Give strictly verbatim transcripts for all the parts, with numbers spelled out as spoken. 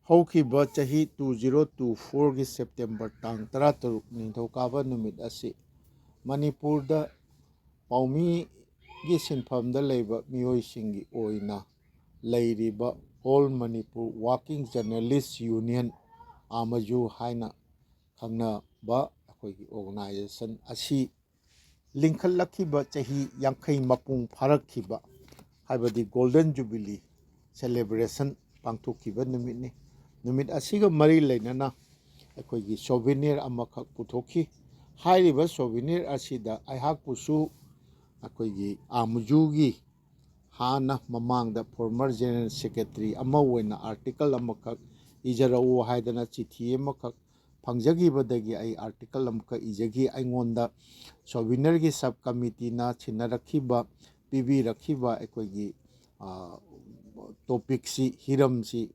ꯍꯧꯈꯤꯕ ꯆꯍꯤ two zero two fourꯒꯤ September ꯇꯥꯡ ꯇꯔꯥꯇꯔꯨꯛ, ꯅꯤꯡꯊꯧꯀꯥꯕ ꯅꯨꯃꯤꯠ ꯑꯁꯤ ꯃꯅꯤꯄꯨꯔꯗ ꯄꯥꯎꯃꯤꯒꯤ ꯁꯤꯟꯐꯝꯗ ꯂꯩꯕ ꯃꯤꯑꯣꯏꯁꯤꯡꯒꯤ ꯑꯣꯏꯅ ꯂꯩꯔꯤꯕ All Manipur Working Journalist Union, ꯑꯥꯃꯖꯨ ꯍꯥꯏꯅ ꯈꯪꯅꯕ ꯑꯩꯈꯣꯏꯒꯤ organization ꯑꯁꯤ ꯂꯤꯡꯈꯠꯂꯛꯈꯤꯕ ꯆꯍꯤ ꯌꯥꯡꯈꯩ ꯃꯄꯨꯡ ꯐꯥꯔꯛꯈꯤꯕ, ꯍꯥꯏꯕꯗꯤ Golden Jubilee celebration ꯄꯥꯡꯊꯣꯛꯈꯤꯕ ꯅꯨꯃꯤꯠꯅꯤ꯫ ꯅꯨꯃꯤꯠ ꯑꯁꯤꯒ ꯃꯔꯤ ꯂꯩꯅꯅ ꯑꯩꯈꯣꯏꯒꯤ souvenir ꯑꯃꯈꯛ ꯄꯨꯊꯣꯛꯈꯤ꯫ ꯍꯥꯏꯔꯤꯕ souvenir ꯑꯁꯤꯗ ꯑꯩꯍꯥꯛꯄꯨꯁꯨ ꯑꯩꯈꯣꯏꯒꯤ ꯑꯥꯃꯖꯨꯒꯤ ꯍꯥꯟꯅ ꯃꯃꯥꯡꯗ former general secretary ꯑꯃ ꯑꯣꯏꯅ article ꯑꯃꯈꯛ ꯏꯖꯔꯛꯎ ꯍꯥꯏꯗꯅ ꯆꯤꯊꯤ ꯑꯃꯈꯛ ꯐꯪꯖꯈꯤꯕꯗꯒꯤ ꯑꯩ article ꯑꯃꯈꯛ ꯏꯖꯈꯤ꯫ ꯑꯩꯉꯣꯟꯗ souvenirꯒꯤ sub committeeꯅ ꯁꯤꯟꯅꯔꯛꯈꯤꯕ, ꯄꯤꯕꯤꯔꯛꯈꯤꯕ ꯑꯩꯈꯣꯏꯒꯤ, ꯑ, topicꯁꯤ, ꯍꯤꯔꯝꯁꯤ,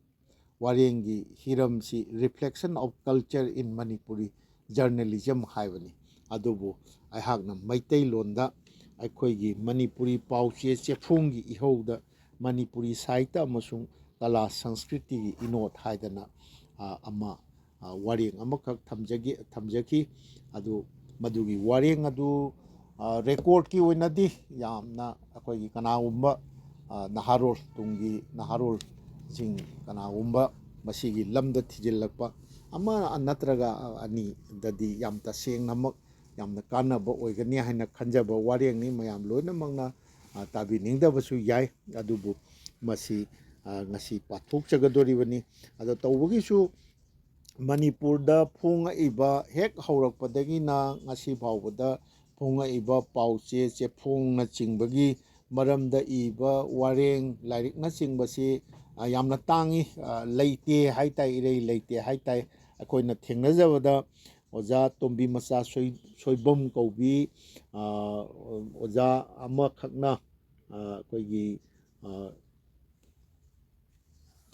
ꯋꯥꯔꯦꯡꯒꯤ ꯍꯤꯔꯝꯁꯤ Reflection of Culture in Manipuri Journalism ꯍꯥꯏꯕꯅꯤ꯫ ꯑꯗꯨꯕꯨ ꯑꯩꯍꯥꯛꯅ ꯃꯩꯇꯩꯂꯣꯟꯗ ꯑꯩꯈꯣꯏꯒꯤ ꯃꯅꯤꯄꯨꯔꯤ ꯄꯥꯎꯆꯦ ꯆꯦꯐꯣꯡꯒꯤ ꯏꯍꯧꯗ ꯃꯅꯤꯄꯨꯔꯤ ꯁꯥꯍꯤꯇ꯭ꯌ ꯑꯃꯁꯨꯡ ꯀꯂꯥ ꯁꯪꯁꯀ꯭ꯔꯤꯇꯤꯒꯤ ꯏꯅꯣꯠ ꯍꯥꯏꯗꯅ, ꯑ, ꯑꯃ, ꯑ, ꯋꯥꯔꯦꯡ ꯑꯃꯈꯛ ꯊꯝꯖꯒꯦ-, ꯊꯝꯖꯈꯤ꯫ ꯑꯗꯨ ꯃꯗꯨꯒꯤ ꯋꯥꯔꯦꯡ ꯑꯗꯨ, ꯑ, recordꯀꯤ ꯑꯣꯏꯅꯗꯤ ꯌꯥꯝꯅ ꯑꯩꯈꯣꯏꯒꯤ ꯀꯅꯥꯒꯨꯝꯕ, ꯑ, ꯅꯍꯥꯔꯣꯜ, ꯇꯨꯡꯒꯤ ꯅꯍꯥꯔꯣꯜꯁꯤꯡ ꯀꯅꯥꯒꯨꯝꯕ ꯃꯁꯤꯒꯤ ꯂꯝꯗ ꯊꯤꯖꯤꯜꯂꯛꯄ ꯑꯃ ꯅꯠꯇ꯭ꯔꯒ ꯑꯅꯤꯗꯗꯤ ꯌꯥꯝ ꯇꯁꯦꯡꯅꯃꯛ ꯌꯥꯝꯅ ꯀꯥꯟꯅꯕ ꯑꯣꯏꯒꯅꯤ ꯍꯥꯏꯅ ꯈꯟꯖꯕ ꯋꯥꯔꯦꯡꯅꯤ꯫ ꯃꯌꯥꯝ ꯂꯣꯏꯅꯃꯛꯅ, ꯑ, ꯇꯥꯕꯤꯅꯤꯡꯗꯕꯁꯨ ꯌꯥꯏ, ꯑꯗꯨꯕꯨ ꯃꯁꯤ, ꯑ, ꯉꯁꯤ ꯄꯥꯊꯣꯛꯆꯒꯗꯣꯔꯤꯕꯅꯤ꯫ ꯑꯗꯣ ꯇꯧꯕꯒꯤꯁꯨ ꯃꯅꯤꯄꯨꯔꯗ ꯐꯣꯡꯉꯛꯏꯕ ꯍꯦꯛ ꯍꯧꯔꯛꯄꯗꯒꯤꯅ ꯉꯁꯤ ꯐꯥꯎꯕꯗ ꯐꯣꯡꯉꯛꯏꯕ ꯄꯥꯎꯆꯦ ꯆꯦꯐꯣꯡꯅꯆꯤꯡꯕꯒꯤ ꯃꯔꯝꯗ ꯏꯕ ꯋꯥꯔꯦꯡ ꯂꯥꯏꯔꯤꯛꯅꯆꯤꯡꯕꯁꯤ, ꯑ, ꯌꯥꯝꯅ ꯇꯥꯡꯏ, ꯑ, ꯂꯩꯇꯦ ꯍꯥꯏ ꯇꯥꯏ, ꯏꯔꯩ ꯂꯩꯇꯦ ꯍꯥꯏ ꯇꯥꯏ꯫ ꯑꯩꯈꯣꯏꯅ ꯊꯦꯡꯅꯖꯕꯗ ꯑꯣꯖꯥ ꯇꯣꯝꯕꯤ ꯃꯆꯥ ꯁꯣꯏ-, ꯁꯣꯏꯕꯝ ꯀꯧꯕꯤ, ꯑ, ꯑꯣꯖꯥ ꯑꯃꯈꯛꯅ, ꯑ, ꯑꯩꯈꯣꯏꯒꯤ, ꯑ,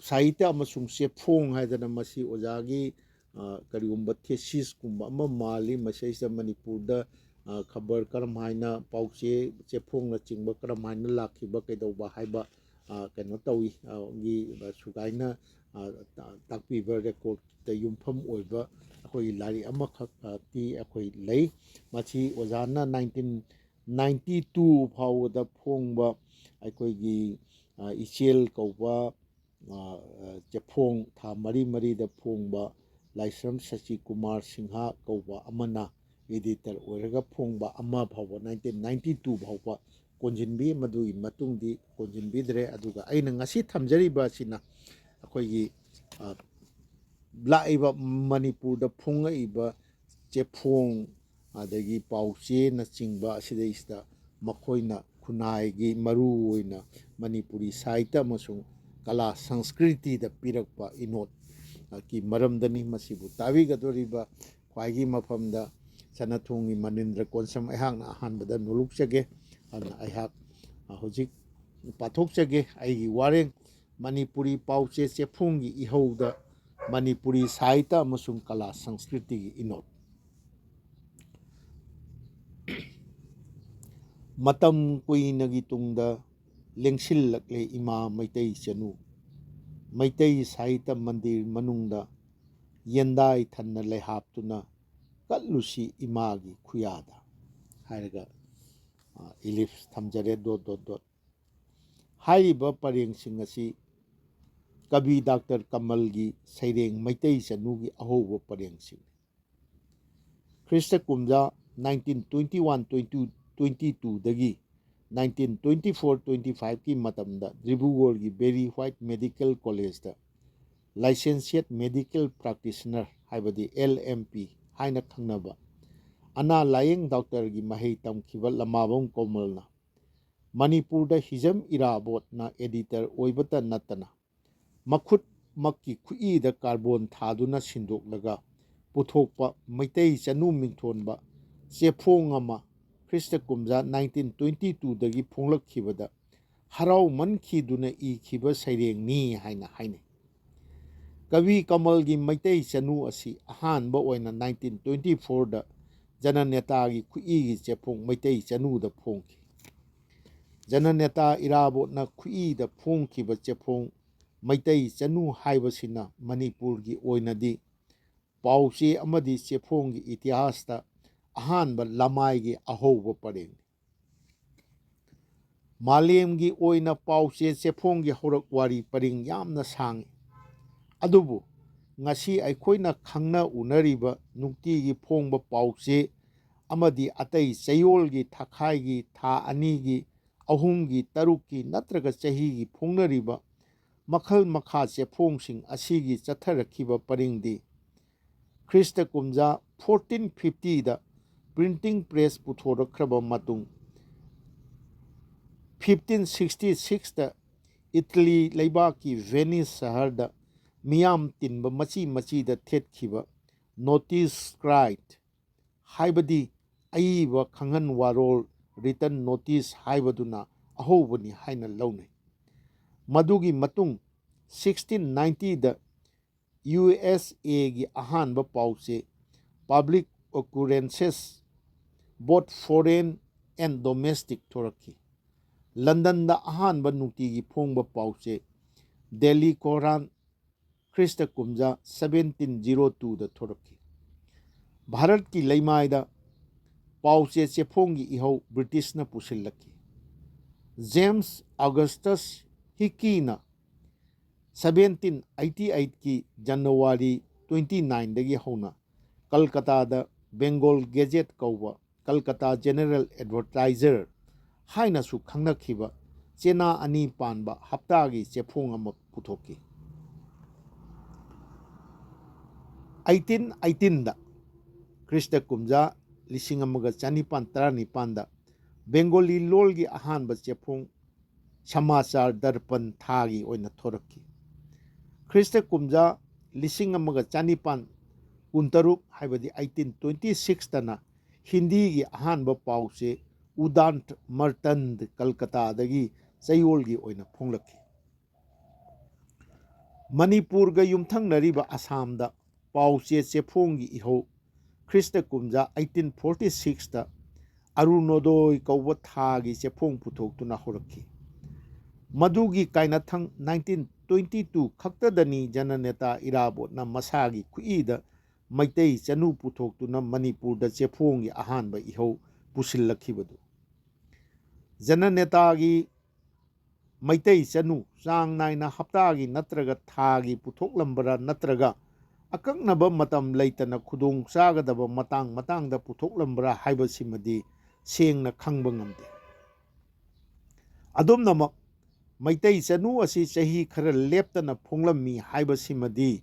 ꯁꯥꯍꯤꯇ꯭ꯌ ꯑꯃꯁꯨꯡ ꯆꯦꯐꯣꯡ ꯍꯥꯏꯗꯅ ꯃꯁꯤ ꯑꯣꯖꯥꯒꯤ, ꯑ, ꯀꯔꯤꯒꯨꯝꯕ thesisꯀꯨꯝꯕ ꯑꯃ ꯃꯥꯜꯂꯤ꯫ ꯃꯁꯤꯗꯩꯁꯤꯗ ꯃꯅꯤꯄꯨꯔꯗ, ꯑ, ꯈꯕꯔ ꯀꯔꯝ ꯍꯥꯏꯅ, ꯄꯥꯎꯆꯦ ꯆꯦꯐꯣꯡꯅꯆꯤꯡꯕ ꯀꯔꯝ ꯍꯥꯏꯅ ꯂꯥꯛꯈꯤꯕ, ꯀꯩꯗꯧꯕ ꯍꯥꯏꯕ, ꯑ, ꯀꯩꯅꯣ ꯇꯧꯏ, ꯑ, ꯒꯤ, ꯑ, ꯁꯨꯒꯥꯏꯅ, ꯇꯥꯛꯄꯤꯕ ꯔꯦꯀꯣꯔꯠꯇ ꯌꯨꯝꯐꯝ ꯑꯣꯏꯕ ꯑꯩꯈꯣꯏꯒꯤ ꯂꯥꯏꯔꯤꯛ ꯑꯃꯈꯛꯇꯤ ꯑꯩꯈꯣꯏ ꯂꯩ꯫ ꯃꯁꯤ ꯑꯣꯖꯥꯅ ꯅꯥꯏꯟꯇꯤꯟ ꯅꯥꯏꯟꯇꯤ ꯇꯨ ꯐꯥꯎꯕꯗ ꯐꯣꯡꯕ ꯑꯩꯈꯣꯏꯒꯤ ꯏꯆꯦꯜ ꯀꯧꯕ ꯆꯦꯐꯣꯡ, ꯊꯥ ꯃꯔꯤ ꯃꯔꯤꯗ ꯐꯣꯡꯕ ꯂꯥꯏꯁ꯭ꯔꯝ ꯁꯆꯤꯀꯨꯃꯥꯔ ꯁꯤꯡꯍ ꯀꯧꯕ ꯑꯃꯅ ꯏꯗꯤꯇꯔ ꯑꯣꯏꯔꯒ ꯐꯣꯡꯕ ꯑꯃ ꯐꯥꯎꯕ, ꯅꯥꯏꯟꯇꯤꯟ ꯅꯥꯏꯟꯇꯤ ꯇꯨ ꯐꯥꯎꯕ ꯀꯣꯟꯁꯤꯟꯕꯤ꯫ ꯃꯗꯨꯒꯤ ꯃꯇꯨꯡꯗꯤ ꯀꯣꯟꯁꯤꯟꯕꯤꯗ꯭ꯔꯦ꯫ ꯑꯗꯨꯒ ꯑꯩꯅ ꯉꯁꯤ ꯊꯝꯖꯔꯤꯕ ꯑꯁꯤꯅ ꯑꯩꯈꯣꯏꯒꯤ ꯂꯥꯛꯏꯕ ꯃꯅꯤꯄꯨꯔꯗ ꯐꯣꯡꯉꯛꯏꯕ ꯆꯦꯐꯣꯡ, ꯑꯗꯒꯤ ꯄꯥꯎꯆꯦꯅꯆꯤꯡꯕ ꯑꯁꯤꯗꯩꯁꯤꯗ ꯃꯈꯣꯏꯅ ꯈꯨꯟꯅꯥꯏꯒꯤ, ꯃꯔꯨ ꯑꯣꯏꯅ ꯃꯅꯤꯄꯨꯔꯤ ꯁꯥꯍꯤꯇ꯭ꯌ ꯑꯃꯁꯨꯡ ꯀꯂꯥ ꯁꯪꯁꯀ꯭ꯔꯤꯇꯤꯗ ꯄꯤꯔꯛꯄ ꯏꯅꯣꯠꯀꯤ ꯃꯔꯝꯗꯅꯤ꯫ ꯃꯁꯤꯕꯨ ꯇꯥꯕꯤꯒꯗꯧꯔꯤꯕ ꯈ꯭ꯋꯥꯏꯒꯤ ꯃꯐꯝꯗ ꯁꯅꯥꯊꯣꯡꯒꯤ ꯃꯅꯤꯟꯗ꯭ꯔ ꯀꯣꯟꯁꯝ ꯑꯩꯍꯥꯛꯅ ꯑꯍꯥꯟꯕꯗ ꯅꯣꯂꯨꯛꯆꯒꯦ꯫ ꯑꯗꯨꯅ ꯑꯩꯍꯥꯛ ꯍꯧꯖꯤꯛ ꯄꯥꯊꯣꯛꯆꯒꯦ ꯑꯩꯒꯤ ꯋꯥꯔꯦꯡ꯫ ꯃꯅꯤꯄꯨꯔꯤ ꯄꯥꯎꯆꯦ ꯆꯦꯐꯣꯡꯒꯤ ꯏꯍꯧꯗ ꯃꯅꯤꯄꯨꯔꯤ ꯁꯥꯍꯤꯇ꯭ꯌ ꯑꯃꯁꯨꯡ ꯀꯂꯥ ꯁꯪꯁꯀ꯭ꯔꯤꯇꯤꯒꯤ ꯏꯅꯣꯠ꯫ ꯃꯇꯝ ꯀꯨꯏꯅꯒꯤ ꯇꯨꯡꯗ ꯂꯦꯡꯁꯤꯜꯂꯛꯂꯦ ꯏꯃꯥ ꯃꯩꯇꯩ ꯆꯅꯨ꯫ ꯃꯩꯇꯩ ꯁꯥꯍꯤꯇ꯭ꯌ ꯃꯟꯗꯤꯔ ꯃꯅꯨꯡꯗ ꯌꯦꯟꯗꯥꯏ ꯊꯟꯅ ꯂꯩꯍꯥꯞꯇꯨꯅ ꯀꯠꯂꯨꯁꯤ ꯏꯃꯥꯒꯤ ꯈꯨꯌꯥꯗ ꯍꯥꯏꯔꯒ, ꯑ, ꯏꯂꯤꯞꯁ ꯊꯝꯖꯔꯦ, ꯗꯣꯠ, ꯗꯣꯠ, ꯗꯣꯠ꯫ ꯍꯥꯏꯔꯤꯕ ꯄꯔꯦꯡꯁꯤꯡ ꯑꯁꯤ ꯀꯕꯤ ꯗꯥꯛꯇꯔ ꯀꯃꯜꯒꯤ ꯁꯩꯔꯦꯡ ꯃꯩꯇꯩ ꯆꯅꯨꯒꯤ ꯑꯍꯧꯕ ꯄꯔꯦꯡꯁꯤꯡꯅꯤ꯫ ꯈ꯭ꯔꯤꯁꯇ ꯀꯨꯝꯖꯥ ꯅꯥꯏꯟꯇꯤꯟ ꯇ꯭ꯋꯦꯟꯇꯤ ꯋꯥꯟ, ꯇ꯭ꯋꯦꯟꯇꯤ ꯇꯨꯗꯒꯤ ꯅꯥꯏꯟꯇꯤꯟ ꯇ꯭ꯋꯦꯟꯇꯤ ꯐꯣꯔ ꯇ꯭ꯋꯦꯟꯇꯤ ꯐꯥꯏꯚꯀꯤ ꯃꯇꯝꯗ ꯗꯤꯕ꯭ꯔꯨꯒꯔꯒꯤ ꯕꯦꯔꯤ ꯋꯥꯏꯠ ꯃꯦꯗꯤꯀꯦꯜ ꯀꯣꯂꯦꯖꯇ ꯂꯥꯏꯁꯦꯟꯁꯤꯌꯦꯠ ꯃꯦꯗꯤꯀꯦꯜ ꯄ꯭ꯔꯥꯛꯇꯤꯁꯅꯔ, ꯍꯥꯏꯕꯗꯤ ꯑꯦꯜ ꯑꯦꯝ ꯄꯤ ꯍꯥꯏꯅ ꯈꯪꯅꯕ ꯑꯅꯥ ꯂꯥꯌꯦꯡ ꯗꯥꯛꯇꯔꯒꯤ ꯃꯍꯩ ꯇꯝꯈꯤꯕ ꯂꯃꯥꯕꯝ ꯀꯃꯜꯅ ꯃꯅꯤꯄꯨꯔꯗ ꯍꯤꯖꯝ ꯏꯔꯥꯕꯣꯠꯅ ꯑꯦꯗꯤꯇꯔ ꯑꯣꯏꯕꯇ ꯅꯠꯇꯅ ꯃꯈꯨꯠꯃꯛꯀꯤ ꯈꯨꯠꯏꯗ ꯀꯥꯔꯕꯣꯟ ꯊꯥꯗꯨꯅ ꯁꯤꯟꯗꯣꯛꯂꯒ ꯄꯨꯊꯣꯛꯄ ꯃꯩꯇꯩ ꯆꯅꯨ ꯃꯤꯡꯊꯣꯟꯕ ꯆꯦꯐꯣꯡ ꯑꯃ ꯈ꯭ꯔꯤꯁꯇ ꯀꯨꯝꯖꯥ ꯅꯥꯏꯟꯇꯤꯟ ꯇ꯭ꯋꯦꯟꯇꯤ ꯇꯨꯗꯒꯤ ꯐꯣꯡꯂꯛꯈꯤꯕꯗ ꯍꯔꯥꯎꯃꯟꯈꯤꯗꯨꯅ ꯏꯈꯤꯕ ꯁꯩꯔꯦꯡꯅꯤ ꯍꯥꯏꯅ ꯍꯥꯏꯅꯩ꯫ ꯀꯕꯤ ꯀꯃꯜꯒꯤ ꯃꯩꯇꯩ ꯆꯅꯨ ꯑꯁꯤ ꯑꯍꯥꯟꯕ ꯑꯣꯏꯅ ꯅꯥꯏꯟꯇꯤꯟ ꯇ꯭ꯋꯦꯟꯇꯤ ꯐꯣꯔꯗ ꯖꯅꯅꯦꯇꯥꯒꯤ ꯈꯨꯠꯏꯒꯤ ꯆꯦꯐꯣꯡ ꯃꯩꯇꯩ ꯆꯅꯨꯗ ꯐꯣꯡꯈꯤ꯫ ꯖꯅꯅꯦꯇꯥ ꯏꯔꯥꯕꯣꯠꯅ ꯈꯨꯠꯏꯗ ꯐꯣꯡꯈꯤꯕ ꯆꯦꯐꯣꯡ ꯃꯩꯇꯩ ꯆꯅꯨ ꯍꯥꯏꯕꯁꯤꯅ ꯃꯅꯤꯄꯨꯔꯒꯤ ꯑꯣꯏꯅꯗꯤ ꯄꯥꯎꯆꯦ ꯑꯃꯗꯤ ꯆꯦꯐꯣꯡꯒꯤ ꯏꯇꯤꯍꯥꯁꯇ ꯑꯍꯥꯟꯕ ꯂꯃꯥꯏꯒꯤ ꯑꯍꯧꯕ ꯄꯔꯦꯡꯅꯤ꯫ ꯃꯥꯂꯦꯝꯒꯤ ꯑꯣꯏꯅ ꯄꯥꯎꯆꯦ ꯆꯦꯐꯣꯡꯒꯤ ꯍꯧꯔꯛ ꯋꯥꯔꯤ ꯄꯔꯤꯡ ꯌꯥꯝꯅ ꯁꯥꯡꯏ꯫ ꯑꯗꯨꯕꯨ ꯉꯁꯤ ꯑꯩꯈꯣꯏꯅ ꯈꯪꯅ ꯎꯅꯔꯤꯕ ꯅꯨꯡꯇꯤꯒꯤ ꯐꯣꯡꯕ ꯄꯥꯎꯆꯦ ꯑꯃꯗꯤ ꯑꯇꯩ ꯆꯌꯣꯜꯒꯤ, ꯊꯥꯈꯥꯏꯒꯤ, ꯊꯥ ꯑꯅꯤꯒꯤ, ꯑꯍꯨꯝꯒꯤ, ꯇꯔꯨꯛꯀꯤ ꯅꯠꯇ꯭ꯔꯒ ꯆꯍꯤꯒꯤ ꯐꯣꯡꯅꯔꯤꯕ ꯃꯈꯜ ꯃꯈꯥ ꯆꯦꯐꯣꯡꯁꯤꯡ ꯑꯁꯤꯒꯤ ꯆꯠꯊꯔꯛꯈꯤꯕ ꯄꯔꯤꯡꯗꯤ ꯈ꯭ꯔꯤꯁꯇ ꯀꯨꯝꯖꯥ ꯐꯣꯔꯇꯤꯟ ꯐꯤꯐꯇꯤꯗ ꯄ꯭ꯔꯤꯟꯇꯤꯡ ꯄ꯭ꯔꯦꯁ ꯄꯨꯊꯣꯔꯛꯈ꯭ꯔꯕ ꯃꯇꯨꯡ, ꯐꯤꯐꯇꯤꯟ ꯁꯤꯛꯁꯇꯤ ꯁꯤꯛꯁꯇ ꯏꯇꯂꯤ ꯂꯩꯕꯥꯛꯀꯤ ꯚꯦꯅꯤꯁ ꯁꯍꯔꯗ ꯃꯤꯌꯥꯝ ꯇꯤꯟꯕ ꯃꯆꯤ ꯃꯆꯤꯗ ꯊꯦꯠꯈꯤꯕ ꯅꯣꯇꯤꯁ ꯁ꯭ꯀ꯭ꯔꯥꯏꯠ, ꯍꯥꯏꯕꯗꯤ ꯑꯏꯕ ꯈꯪꯍꯟ ꯋꯥꯔꯣꯜ, ꯔꯤꯇꯟ ꯅꯣꯇꯤꯁ ꯍꯥꯏꯕꯗꯨꯅ ꯑꯍꯧꯕꯅꯤ ꯍꯥꯏꯅ ꯂꯧꯅꯩ꯫ ꯃꯗꯨꯒꯤ ꯃꯇꯨꯡ ꯁꯤꯛꯁꯇꯤꯟ ꯅꯥꯏꯟꯇꯤꯗ ꯌꯨ ꯑꯦꯁ ꯑꯦꯒꯤ ꯑꯍꯥꯟꯕ ꯄꯥꯎꯆꯦ Public Occurrences, Both Foreign and Domestic ꯊꯣꯔꯛꯈꯤ꯫ ꯂꯟꯗꯟꯗ ꯑꯍꯥꯟꯕ ꯅꯨꯡꯇꯤꯒꯤ ꯐꯣꯡꯕ ꯄꯥꯎꯆꯦ Daily Koran ꯈ꯭ꯔꯤꯁꯇ ꯀꯨꯝꯖꯥ ꯁꯕꯦꯟꯇꯤꯟ ꯖꯤꯔꯣ ꯇꯨꯗ ꯊꯣꯔꯛꯈꯤ꯫ ꯚꯥꯔꯠꯀꯤ ꯂꯩꯃꯥꯏꯗ ꯄꯥꯎꯆꯦ ꯆꯦꯐꯣꯡꯒꯤ ꯏꯍꯧ ꯕ꯭ꯔꯤꯇꯤꯁꯅ ꯄꯨꯁꯤꯜꯂꯛꯈꯤ꯫ ꯖꯦꯝꯁ ꯑꯒꯁꯇꯁ ꯍꯤꯀꯤꯅ ꯁꯕꯦꯟꯇꯤꯟ ꯑꯩꯠꯇꯤ ꯑꯩꯠꯀꯤ ꯖꯅꯋꯥꯔꯤ ꯇ꯭ꯋꯦꯟꯇꯤ ꯅꯥꯏꯟꯗꯒꯤ ꯍꯧꯅ ꯀꯜꯀꯇꯥꯗ ꯕꯦꯡꯒꯣꯜ ꯒꯦꯖꯦꯠ ꯀꯧꯕ ꯀꯜꯀꯇꯥ ꯖꯦꯅꯔꯦꯜ ꯑꯦꯗꯚꯔꯇꯥꯏꯖꯔ ꯍꯥꯏꯅꯁꯨ ꯈꯪꯅꯈꯤꯕ ꯆꯦꯅꯥ ꯑꯅꯤ ꯄꯥꯟꯕ ꯍꯞꯇꯥꯒꯤ ꯆꯦꯐꯣꯡ ꯑꯃ ꯄꯨꯊꯣꯛꯈꯤ꯫ ꯑꯩꯠꯇꯤꯟ ꯑꯩꯠꯇꯤꯟꯗ, ꯈ꯭ꯔꯤꯁꯇ ꯀꯨꯝꯖꯥ ꯂꯤꯁꯤꯡ ꯑꯃꯒ ꯆꯅꯤꯄꯥꯟ ꯇꯔꯥꯅꯤꯄꯥꯟꯗ, ꯕꯦꯡꯒꯣꯂꯤ ꯂꯣꯜꯒꯤ ꯑꯍꯥꯟꯕ ꯆꯦꯐꯣꯡ ꯁꯃꯥꯆꯥꯔ ꯗꯔꯄꯟ ꯊꯥꯒꯤ ꯑꯣꯏꯅ ꯊꯣꯔꯛꯈꯤ꯫ ꯈ꯭ꯔꯤꯁꯇ ꯀꯨꯝꯖꯥ ꯂꯤꯁꯤꯡ ꯑꯃꯒ ꯆꯅꯤꯄꯥꯟ ꯀꯨꯟꯇꯔꯨꯛ, ꯍꯥꯏꯕꯗꯤ ꯑꯩꯠꯇꯤꯟ ꯇ꯭ꯋꯦꯟꯇꯤ ꯁꯤꯛꯁꯇꯅ ꯍꯤꯟꯗꯤꯒꯤ ꯑꯍꯥꯟꯕ ꯄꯥꯎꯆꯦ ꯎꯗꯥꯟꯠ ꯃꯔꯇꯟꯗ ꯀꯜꯀꯇꯥꯗꯒꯤ ꯆꯌꯣꯜꯒꯤ ꯑꯣꯏꯅ ꯐꯣꯡꯂꯛꯈꯤ꯫ ꯃꯅꯤꯄꯨꯔꯒ ꯌꯨꯝꯊꯪꯅꯔꯤꯕ ꯑꯁꯥꯝꯗ ꯄꯥꯎꯆꯦ ꯆꯦꯐꯣꯡꯒꯤ ꯏꯍꯧ ꯈ꯭ꯔꯤꯁꯇ ꯀꯨꯝꯖꯥ ꯑꯩꯠꯇꯤꯟ ꯐꯣꯔꯇꯤ ꯁꯤꯛꯁꯇ ꯑꯔꯨꯅꯣꯗꯣꯏ ꯀꯧꯕ ꯊꯥꯒꯤ ꯆꯦꯐꯣꯡ ꯄꯨꯊꯣꯛꯇꯨꯅ ꯍꯧꯔꯛꯈꯤ꯫ ꯃꯗꯨꯒꯤ ꯀꯥꯏꯅꯊꯪ ꯅꯥꯏꯟꯇꯤꯟ ꯇ꯭ꯋꯦꯟꯇꯤ ꯇꯨ ꯈꯛꯇꯗꯅꯤ ꯖꯅꯅꯦꯇꯥ ꯏꯔꯥꯕꯣꯠꯅ ꯃꯁꯥꯒꯤ ꯈꯨꯠꯏꯗ ꯃꯩꯇꯩ ꯆꯅꯨ ꯄꯨꯊꯣꯛꯇꯨꯅ ꯃꯅꯤꯄꯨꯔꯗ ꯆꯦꯐꯣꯡꯒꯤ ꯑꯍꯥꯟꯕ ꯏꯍꯧ ꯄꯨꯁꯤꯜꯂꯛꯈꯤꯕꯗꯨ꯫ ꯖꯅꯅꯦꯇꯥꯒꯤ ꯃꯩꯇꯩ ꯆꯅꯨ ꯆꯥꯡ ꯅꯥꯏꯅ ꯍꯞꯇꯥꯒꯤ ꯅꯠꯇ꯭ꯔꯒ ꯊꯥꯒꯤ ꯄꯨꯊꯣꯛꯂꯝꯕꯔꯥ ꯅꯠꯇ꯭ꯔꯒ ꯑꯀꯛꯅꯕ ꯃꯇꯝ ꯂꯩꯇꯅ ꯈꯨꯗꯣꯡ ꯆꯥꯒꯗꯕ ꯃꯇꯥꯡ ꯃꯇꯥꯡꯗ ꯄꯨꯊꯣꯛꯂꯝꯕ꯭ꯔꯥ ꯍꯥꯏꯕꯁꯤꯃꯗꯤ ꯁꯦꯡꯅ ꯈꯪꯕ ꯉꯝꯗꯦ꯫ ꯑꯗꯨꯝꯅꯃꯛ ꯃꯩꯇꯩ ꯆꯅꯨ ꯑꯁꯤ ꯆꯍꯤ ꯈꯔ ꯂꯦꯞꯇꯅ ꯐꯣꯡꯂꯝꯃꯤ ꯍꯥꯏꯕꯁꯤꯃꯗꯤ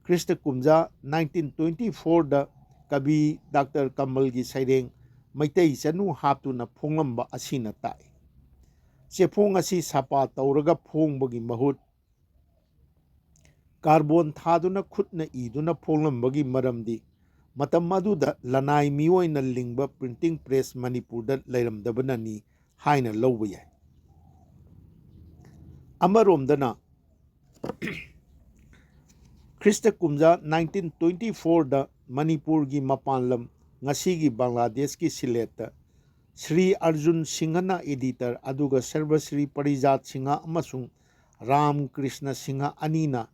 ꯈ꯭ꯔꯤꯁꯇ ꯀꯨꯝꯖꯥ ꯅꯥꯏꯟꯇꯤꯟ ꯇ꯭ꯋꯦꯟꯇꯤ ꯐꯣꯔꯗ ꯀꯕꯤ ꯗꯥꯛꯇꯔ ꯀꯃꯜꯒꯤ ꯁꯩꯔꯦꯡ ꯃꯩꯇꯩ ꯆꯅꯨ ꯍꯥꯞꯇꯨꯅ ꯐꯣꯡꯂꯝꯕ ꯑꯁꯤꯅ ꯇꯥꯛꯏ꯫ ꯆꯦꯐꯣꯡ ꯑꯁꯤ ꯁꯥꯄꯥ ꯇꯧꯔꯒ ꯐꯣꯡꯕꯒꯤ ꯃꯍꯨꯠ ꯀꯥꯔꯕꯣꯟ ꯊꯥꯗꯨꯅ ꯈꯨꯠꯅ ꯏꯗꯨꯅ ꯐꯣꯡꯂꯝꯕꯒꯤ ꯃꯔꯝꯗꯤ ꯃꯇꯝ ꯑꯗꯨꯗ ꯂꯅꯥꯏ ꯃꯤꯑꯣꯏꯅ ꯂꯤꯡꯕ ꯄ꯭ꯔꯤꯟꯇꯤꯡ ꯄ꯭ꯔꯦꯁ ꯃꯅꯤꯄꯨꯔꯗ ꯂꯩꯔꯝꯗꯕꯅꯅꯤ ꯍꯥꯏꯅ ꯂꯧꯕ ꯌꯥꯏ꯫ ꯑꯃꯔꯣꯝꯗꯅ ꯈ꯭ꯔꯤꯁꯇ ꯀꯨꯝꯖꯥ ꯅꯥꯏꯟꯇꯤꯟ ꯇ꯭ꯋꯦꯟꯇꯤ ꯐꯣꯔꯗ ꯃꯅꯤꯄꯨꯔꯒꯤ ꯃꯄꯥꯟ ꯂꯝ, ꯉꯁꯤꯒꯤ ꯕꯪꯒ꯭ꯂꯥꯗꯦꯁꯀꯤ ꯁꯤꯂꯦꯠꯇ ꯁ꯭ꯔꯤ ꯑꯔꯖꯨꯟ ꯁꯤꯡꯍꯅ editor ꯑꯗꯨꯒ ꯁꯔꯕꯁ꯭ꯔꯤ ꯄꯔꯤꯖꯥꯠ ꯁꯤꯡꯍ ꯑꯃꯁꯨꯡ ꯔꯥꯝ ꯀ꯭ꯔꯤꯁꯅ ꯁꯤꯡꯍ ꯑꯅꯤꯅ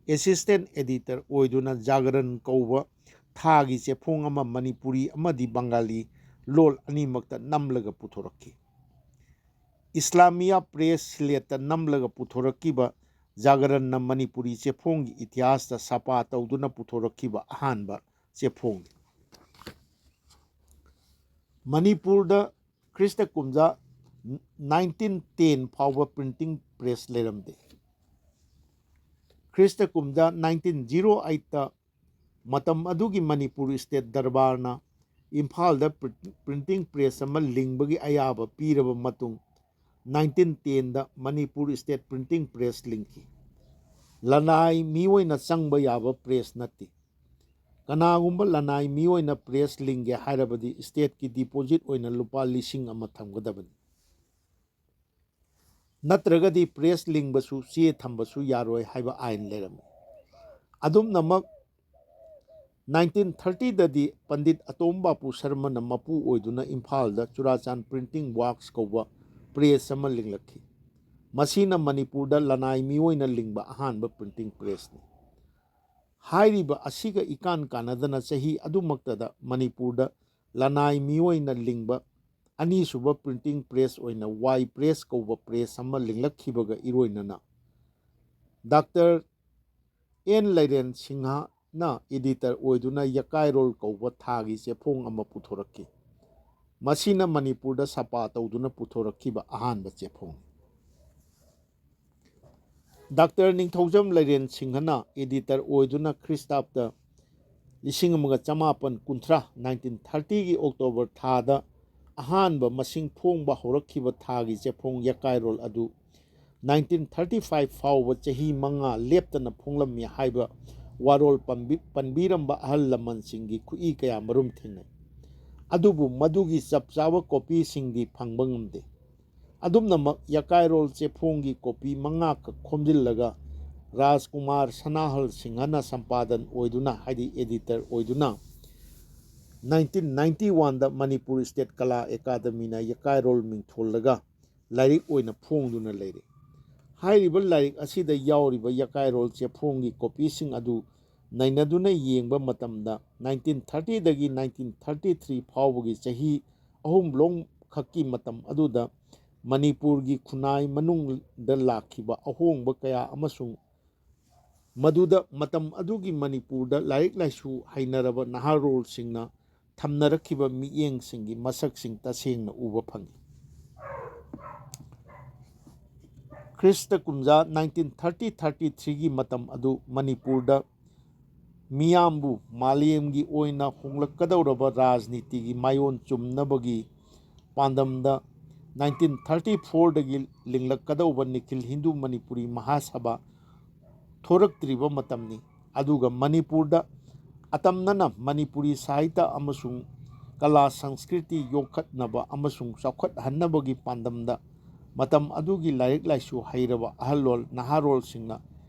assistant editor ꯑꯣꯏꯗꯨꯅ ꯖꯥꯒꯔꯟ ꯀꯧꯕ ꯊꯥꯒꯤ ꯆꯦꯐꯣꯡ ꯑꯃ ꯃꯅꯤꯄꯨꯔꯤ ꯑꯃꯗꯤ ꯕꯪꯒꯥꯂꯤ ꯂꯣꯜ ꯑꯅꯤꯃꯛꯇ ꯅꯝꯂꯒ ꯄꯨꯊꯣꯔꯛꯈꯤ꯫ ꯏꯁꯂꯥꯃꯤꯌꯥ ꯄ꯭ꯔꯦꯁ ꯁꯤꯂꯦꯠꯇ ꯅꯝꯂꯒ ꯄꯨꯊꯣꯔꯛꯈꯤꯕ ꯖꯥꯒꯔꯟꯅ ꯃꯅꯤꯄꯨꯔꯤ ꯆꯦꯐꯣꯡꯒꯤ ꯏꯇꯤꯍꯥꯁꯇ ꯁꯥꯄꯥ ꯇꯧꯗꯨꯅ ꯄꯨꯊꯣꯔꯛꯈꯤꯕ ꯑꯍꯥꯟꯕ ꯆꯦꯐꯣꯡꯅꯤ꯫ ꯃꯅꯤꯄꯨꯔꯗ ꯈ꯭ꯔꯤꯁꯇ ꯀꯨꯝꯖꯥ ꯅꯥꯏꯟꯇꯤꯟ ꯇꯦꯟ ꯐꯥꯎꯕ ꯄ꯭ꯔꯤꯟꯇꯤꯡ ꯄ꯭ꯔꯦꯁ ꯂꯩꯔꯝꯗꯦ꯫ ꯈ꯭ꯔꯤꯁꯇ ꯀꯨꯝꯖꯥ ꯅꯥꯏꯟꯇꯤꯟ ꯖꯤꯔꯣ ꯑꯩꯠꯇ ꯃꯇꯝ ꯑꯗꯨꯒꯤ ꯃꯅꯤꯄꯨꯔ ꯁ꯭ꯇꯦꯠ ꯗꯔꯕꯥꯔꯅ ꯏꯝꯐꯥꯜꯗ ꯄ꯭ꯔꯤꯟꯇꯤꯡ ꯄ꯭ꯔꯦꯁ ꯑꯃ ꯂꯤꯡꯕꯒꯤ ꯑꯌꯥꯕ ꯄꯤꯔꯕ ꯃꯇꯨꯡ ꯅꯥꯏꯟꯇꯤꯟ ꯇꯦꯟꯗ ꯃꯅꯤꯄꯨꯔ ꯁ꯭ꯇꯦꯠ ꯄ꯭ꯔꯤꯟꯇꯤꯡ ꯄ꯭ꯔꯦꯁ ꯂꯤꯡꯈꯤ꯫ ꯂꯅꯥꯏ ꯃꯤꯑꯣꯏꯅ ꯆꯪꯕ ꯌꯥꯕ ꯄ꯭ꯔꯦꯁ ꯅꯠꯇꯦ꯫ ꯀꯅꯥꯒꯨꯝꯕ ꯂꯅꯥꯏ ꯃꯤꯑꯣꯏꯅ ꯄ꯭ꯔꯦꯁ ꯂꯤꯡꯒꯦ ꯍꯥꯏꯔꯕꯗꯤ ꯁ꯭ꯇꯦꯠꯀꯤ ꯗꯤꯄꯣꯖꯤꯠ ꯑꯣꯏꯅ ꯂꯨꯄꯥ ꯂꯤꯁꯤꯡ ꯑꯃ ꯊꯝꯒꯗꯕꯅꯤ꯫ ꯅꯠꯇ꯭ꯔꯒꯗꯤ ꯄ꯭ꯔꯦꯁ ꯂꯤꯡꯕꯁꯨ ꯆꯦ ꯊꯝꯕꯁꯨ ꯌꯥꯔꯣꯏ ꯍꯥꯏꯕ ꯑꯥꯏꯟ ꯂꯩꯔꯝꯃꯤ꯫ ꯑꯗꯨꯝꯅꯃꯛ ꯅꯥꯏꯟꯇꯤꯟ ꯊꯥꯔꯇꯤꯗꯗꯤ ꯄꯟꯗꯤꯠ ꯑꯇꯣꯝ ꯕꯥꯄꯨ ꯁꯔꯃꯅ ꯃꯄꯨ ꯑꯣꯏꯗꯨꯅ ꯏꯝꯐꯥꯜꯗ ꯆꯨꯔꯥꯆꯥꯟ ꯄ꯭ꯔꯤꯟꯇꯤꯡ ꯋꯥꯔꯛꯁ ꯀꯧꯕ ꯄ꯭ꯔꯦꯁ ꯑꯃ ꯂꯤꯡꯂꯛꯈꯤ꯫ ꯃꯁꯤꯅ ꯃꯅꯤꯄꯨꯔꯗ ꯂꯅꯥꯏ ꯃꯤꯑꯣꯏꯅ ꯂꯤꯡꯕ ꯑꯍꯥꯟꯕ ꯄ꯭ꯔꯤꯟꯇꯤꯡ ꯄ꯭ꯔꯦꯁꯅꯤ꯫ ꯍꯥꯏꯔꯤꯕ ꯑꯁꯤꯒ ꯏꯀꯥꯟ ꯀꯥꯟꯅꯗꯅ ꯆꯍꯤ ꯑꯗꯨꯃꯛꯇꯗ ꯃꯅꯤꯄꯨꯔꯗ ꯂꯅꯥꯏ ꯃꯤꯑꯣꯏꯅ ꯂꯤꯡꯕ ꯑꯅꯤꯁꯨꯕ ꯄ꯭ꯔꯤꯟꯇꯤꯡ ꯄ꯭ꯔꯦꯁ ꯑꯣꯏꯅ ꯋꯥꯏ ꯄ꯭ꯔꯦꯁ ꯀꯧꯕ ꯄ꯭ꯔꯦꯁ ꯑꯃ ꯂꯤꯡꯂꯛꯈꯤꯕꯒ ꯏꯔꯣꯏꯅꯅ ꯗꯥꯛꯇꯔ ꯑꯦꯟ ꯂꯩꯔꯦꯟ ꯁꯤꯡꯍꯅ ꯏꯗꯤꯇꯔ ꯑꯣꯏꯗꯨꯅ ꯌꯀꯥꯏꯔꯣꯜ ꯀꯧꯕ ꯊꯥꯒꯤ ꯆꯦꯐꯣꯡ ꯑꯃ ꯄꯨꯊꯣꯔꯛꯈꯤ꯫ ꯃꯁꯤꯅ ꯃꯅꯤꯄꯨꯔꯗ ꯁꯄꯥ ꯇꯧꯗꯨꯅ ꯄꯨꯊꯣꯔꯛꯈꯤꯕ ꯑꯍꯥꯟꯕ ꯆꯦꯐꯣꯡꯅꯤ꯫ ꯗꯥꯛꯇꯔ ꯅꯤꯡꯊꯧꯖꯝ ꯂꯩꯔꯦꯟ ꯁꯤꯡꯍꯅ ꯏꯗꯤꯇꯔ ꯑꯣꯏꯗꯨꯅ ꯈ꯭ꯔꯤꯁꯇꯥꯕꯇ ꯂꯤꯁꯤꯡ ꯑꯃꯒ ꯆꯃꯥꯄꯟ ꯀꯨꯟꯊ꯭ꯔꯥ, ꯅꯥꯏꯟꯇꯤꯟ ꯊꯥꯔꯇꯤꯒꯤ ꯑꯣꯛꯇꯣꯕꯔ ꯊꯥꯗ ꯑꯍꯥꯟꯕ ꯃꯁꯤꯡ ꯐꯣꯡꯕ ꯍꯧꯔꯛꯈꯤꯕ ꯊꯥꯒꯤ ꯆꯦꯐꯣꯡ ꯌꯀꯥꯏꯔꯣꯜ ꯑꯗꯨ ꯅꯥꯏꯟꯇꯤꯟ ꯊꯥꯔꯇꯤ ꯐꯥꯏꯚ ꯐꯥꯎꯕ ꯆꯍꯤ ꯃꯉꯥ ꯂꯦꯞꯇꯅ ꯐꯣꯡꯂꯝꯃꯤ ꯍꯥꯏꯕ ꯋꯥꯔꯣꯜ ꯄꯟꯕꯤ-, ꯄꯟꯕꯤꯔꯝꯕ ꯑꯍꯜ ꯂꯃꯟꯁꯤꯡꯒꯤ ꯈꯨꯠꯏ ꯀꯌꯥ ꯃꯔꯨꯝ ꯊꯦꯡꯅꯩ꯫ ꯑꯗꯨꯕꯨ ꯃꯗꯨꯒꯤ ꯆꯞ ꯆꯥꯕ ꯀꯣꯄꯤꯁꯤꯡꯗꯤ ꯐꯪꯕ ꯉꯝꯗꯦ꯫ ꯑꯗꯨꯝꯅꯃꯛ ꯌꯀꯥꯏꯔꯣꯜ ꯆꯦꯐꯣꯡꯒꯤ ꯀꯣꯄꯤ ꯃꯉꯥꯈꯛ ꯈꯣꯝꯖꯤꯜꯂꯒ ꯔꯥꯖꯀꯨꯃꯥꯔ ꯁꯅꯥꯍꯜ ꯁꯤꯡꯍꯅ ꯁꯝꯄꯥꯗꯟ ꯑꯣꯏꯗꯨꯅ, ꯍꯥꯏꯗꯤ ꯑꯦꯗꯤꯇꯔ ꯑꯣꯏꯗꯨꯅ, ꯅꯥꯏꯟꯇꯤꯟ ꯅꯥꯏꯟꯇꯤ ꯋꯥꯟꯗ ꯃꯅꯤꯄꯨꯔ ꯁ꯭ꯇꯦꯠ ꯀꯂꯥ ꯑꯦꯀꯥꯗꯃꯤꯅ ꯌꯀꯥꯏꯔꯣꯜ ꯃꯤꯡꯊꯣꯜꯂꯒ ꯂꯥꯏꯔꯤꯛ ꯑꯣꯏꯅ ꯐꯣꯡꯗꯨꯅ ꯂꯩꯔꯤ꯫ ꯍꯥꯏꯔꯤꯕ ꯂꯥꯏꯔꯤꯛ ꯑꯁꯤꯗ ꯌꯥꯎꯔꯤꯕ ꯌꯀꯥꯏꯔꯣꯜ ꯆꯦꯐꯣꯡꯒꯤ ꯀꯣꯄꯤꯁꯤꯡ ꯑꯗꯨ ꯅꯩꯅꯗꯨꯅ ꯌꯦꯡꯕ ꯃꯇꯝꯗ, ꯅꯥꯏꯟꯇꯤꯟ ꯊꯥꯔꯇꯤꯗꯒꯤ ꯅꯥꯏꯟꯇꯤꯟ ꯊꯥꯔꯇꯤ ꯊ꯭ꯔꯤ ꯐꯥꯎꯕꯒꯤ ꯆꯍꯤ ꯑꯍꯨꯝꯂꯣꯝ ꯈꯛꯀꯤ ꯃꯇꯝ ꯑꯗꯨꯗ ꯃꯅꯤꯄꯨꯔꯒꯤ ꯈꯨꯟꯅꯥꯏ ꯃꯅꯨꯡꯗ ꯂꯥꯛꯈꯤꯕ ꯑꯍꯣꯡꯕ ꯀꯌꯥ ꯑꯃꯁꯨꯡ ꯃꯗꯨꯗ ꯃꯇꯝ ꯑꯗꯨꯒꯤ ꯃꯅꯤꯄꯨꯔꯗ ꯂꯥꯏꯔꯤꯛ ꯂꯥꯏꯁꯨ ꯍꯩꯅꯔꯕ ꯅꯍꯥꯔꯣꯜꯁꯤꯡꯅ ꯊꯝꯅꯔꯛꯈꯤꯕ ꯃꯤꯠꯌꯦꯡꯁꯤꯡꯒꯤ ꯃꯁꯛꯁꯤꯡ ꯇꯁꯦꯡꯅ ꯎꯕ ꯐꯪꯏ꯫ ꯈ꯭ꯔꯤꯁꯇ ꯀꯨꯝꯖꯥ ꯅꯥꯏꯟꯇꯤꯟ ꯊꯥꯔꯇꯤ ꯊꯥꯔꯇꯤ ꯊ꯭ꯔꯤꯒꯤ ꯃꯇꯝ ꯑꯗꯨ ꯃꯅꯤꯄꯨꯔꯗ ꯃꯤꯌꯥꯝꯕꯨ ꯃꯥꯂꯦꯝꯒꯤ ꯑꯣꯏꯅ ꯍꯣꯡꯂꯛꯀꯗꯧꯔꯕ ꯔꯥꯖꯅꯤꯇꯤꯒꯤ ꯃꯥꯏꯑꯣꯟ ꯆꯨꯝꯅꯕꯒꯤ ꯄꯥꯟꯗꯝꯗ ꯅꯥꯏꯟꯇꯤꯟ ꯊꯥꯔꯇꯤ ꯐꯣꯔꯗꯒꯤ ꯂꯤꯡꯂꯛꯀꯗꯧꯕ ꯅꯤꯈꯤꯜ ꯍꯤꯟꯗꯨ ꯃꯅꯤꯄꯨꯔꯤ ꯃꯍꯥꯁꯚꯥ ꯊꯣꯔꯛꯇ꯭ꯔꯤꯕ ꯃꯇꯝꯅꯤ꯫ ꯑꯗꯨꯒ ꯃꯅꯤꯄꯨꯔꯗ ꯑꯇꯝꯅꯅ ꯃꯅꯤꯄꯨꯔꯤ ꯁꯥꯍꯤꯇ꯭ꯌ ꯑꯃꯁꯨꯡ ꯀꯂꯥ ꯁꯪꯁꯀ꯭ꯔꯤꯇꯤ ꯌꯣꯛꯈꯠꯅꯕ ꯑꯃꯁꯨꯡ ꯆꯥꯎꯈꯠꯍꯟꯅꯕꯒꯤ ꯄꯥꯟꯗꯝꯗ ꯃꯇꯝ ꯑꯗꯨꯒꯤ ꯂꯥꯏꯔꯤꯛ ꯂꯥꯏꯁꯨ ꯍꯩꯔꯕ ꯑꯍꯜꯂꯣꯜ ꯅꯍꯥꯔꯣꯜꯁꯤꯡꯅ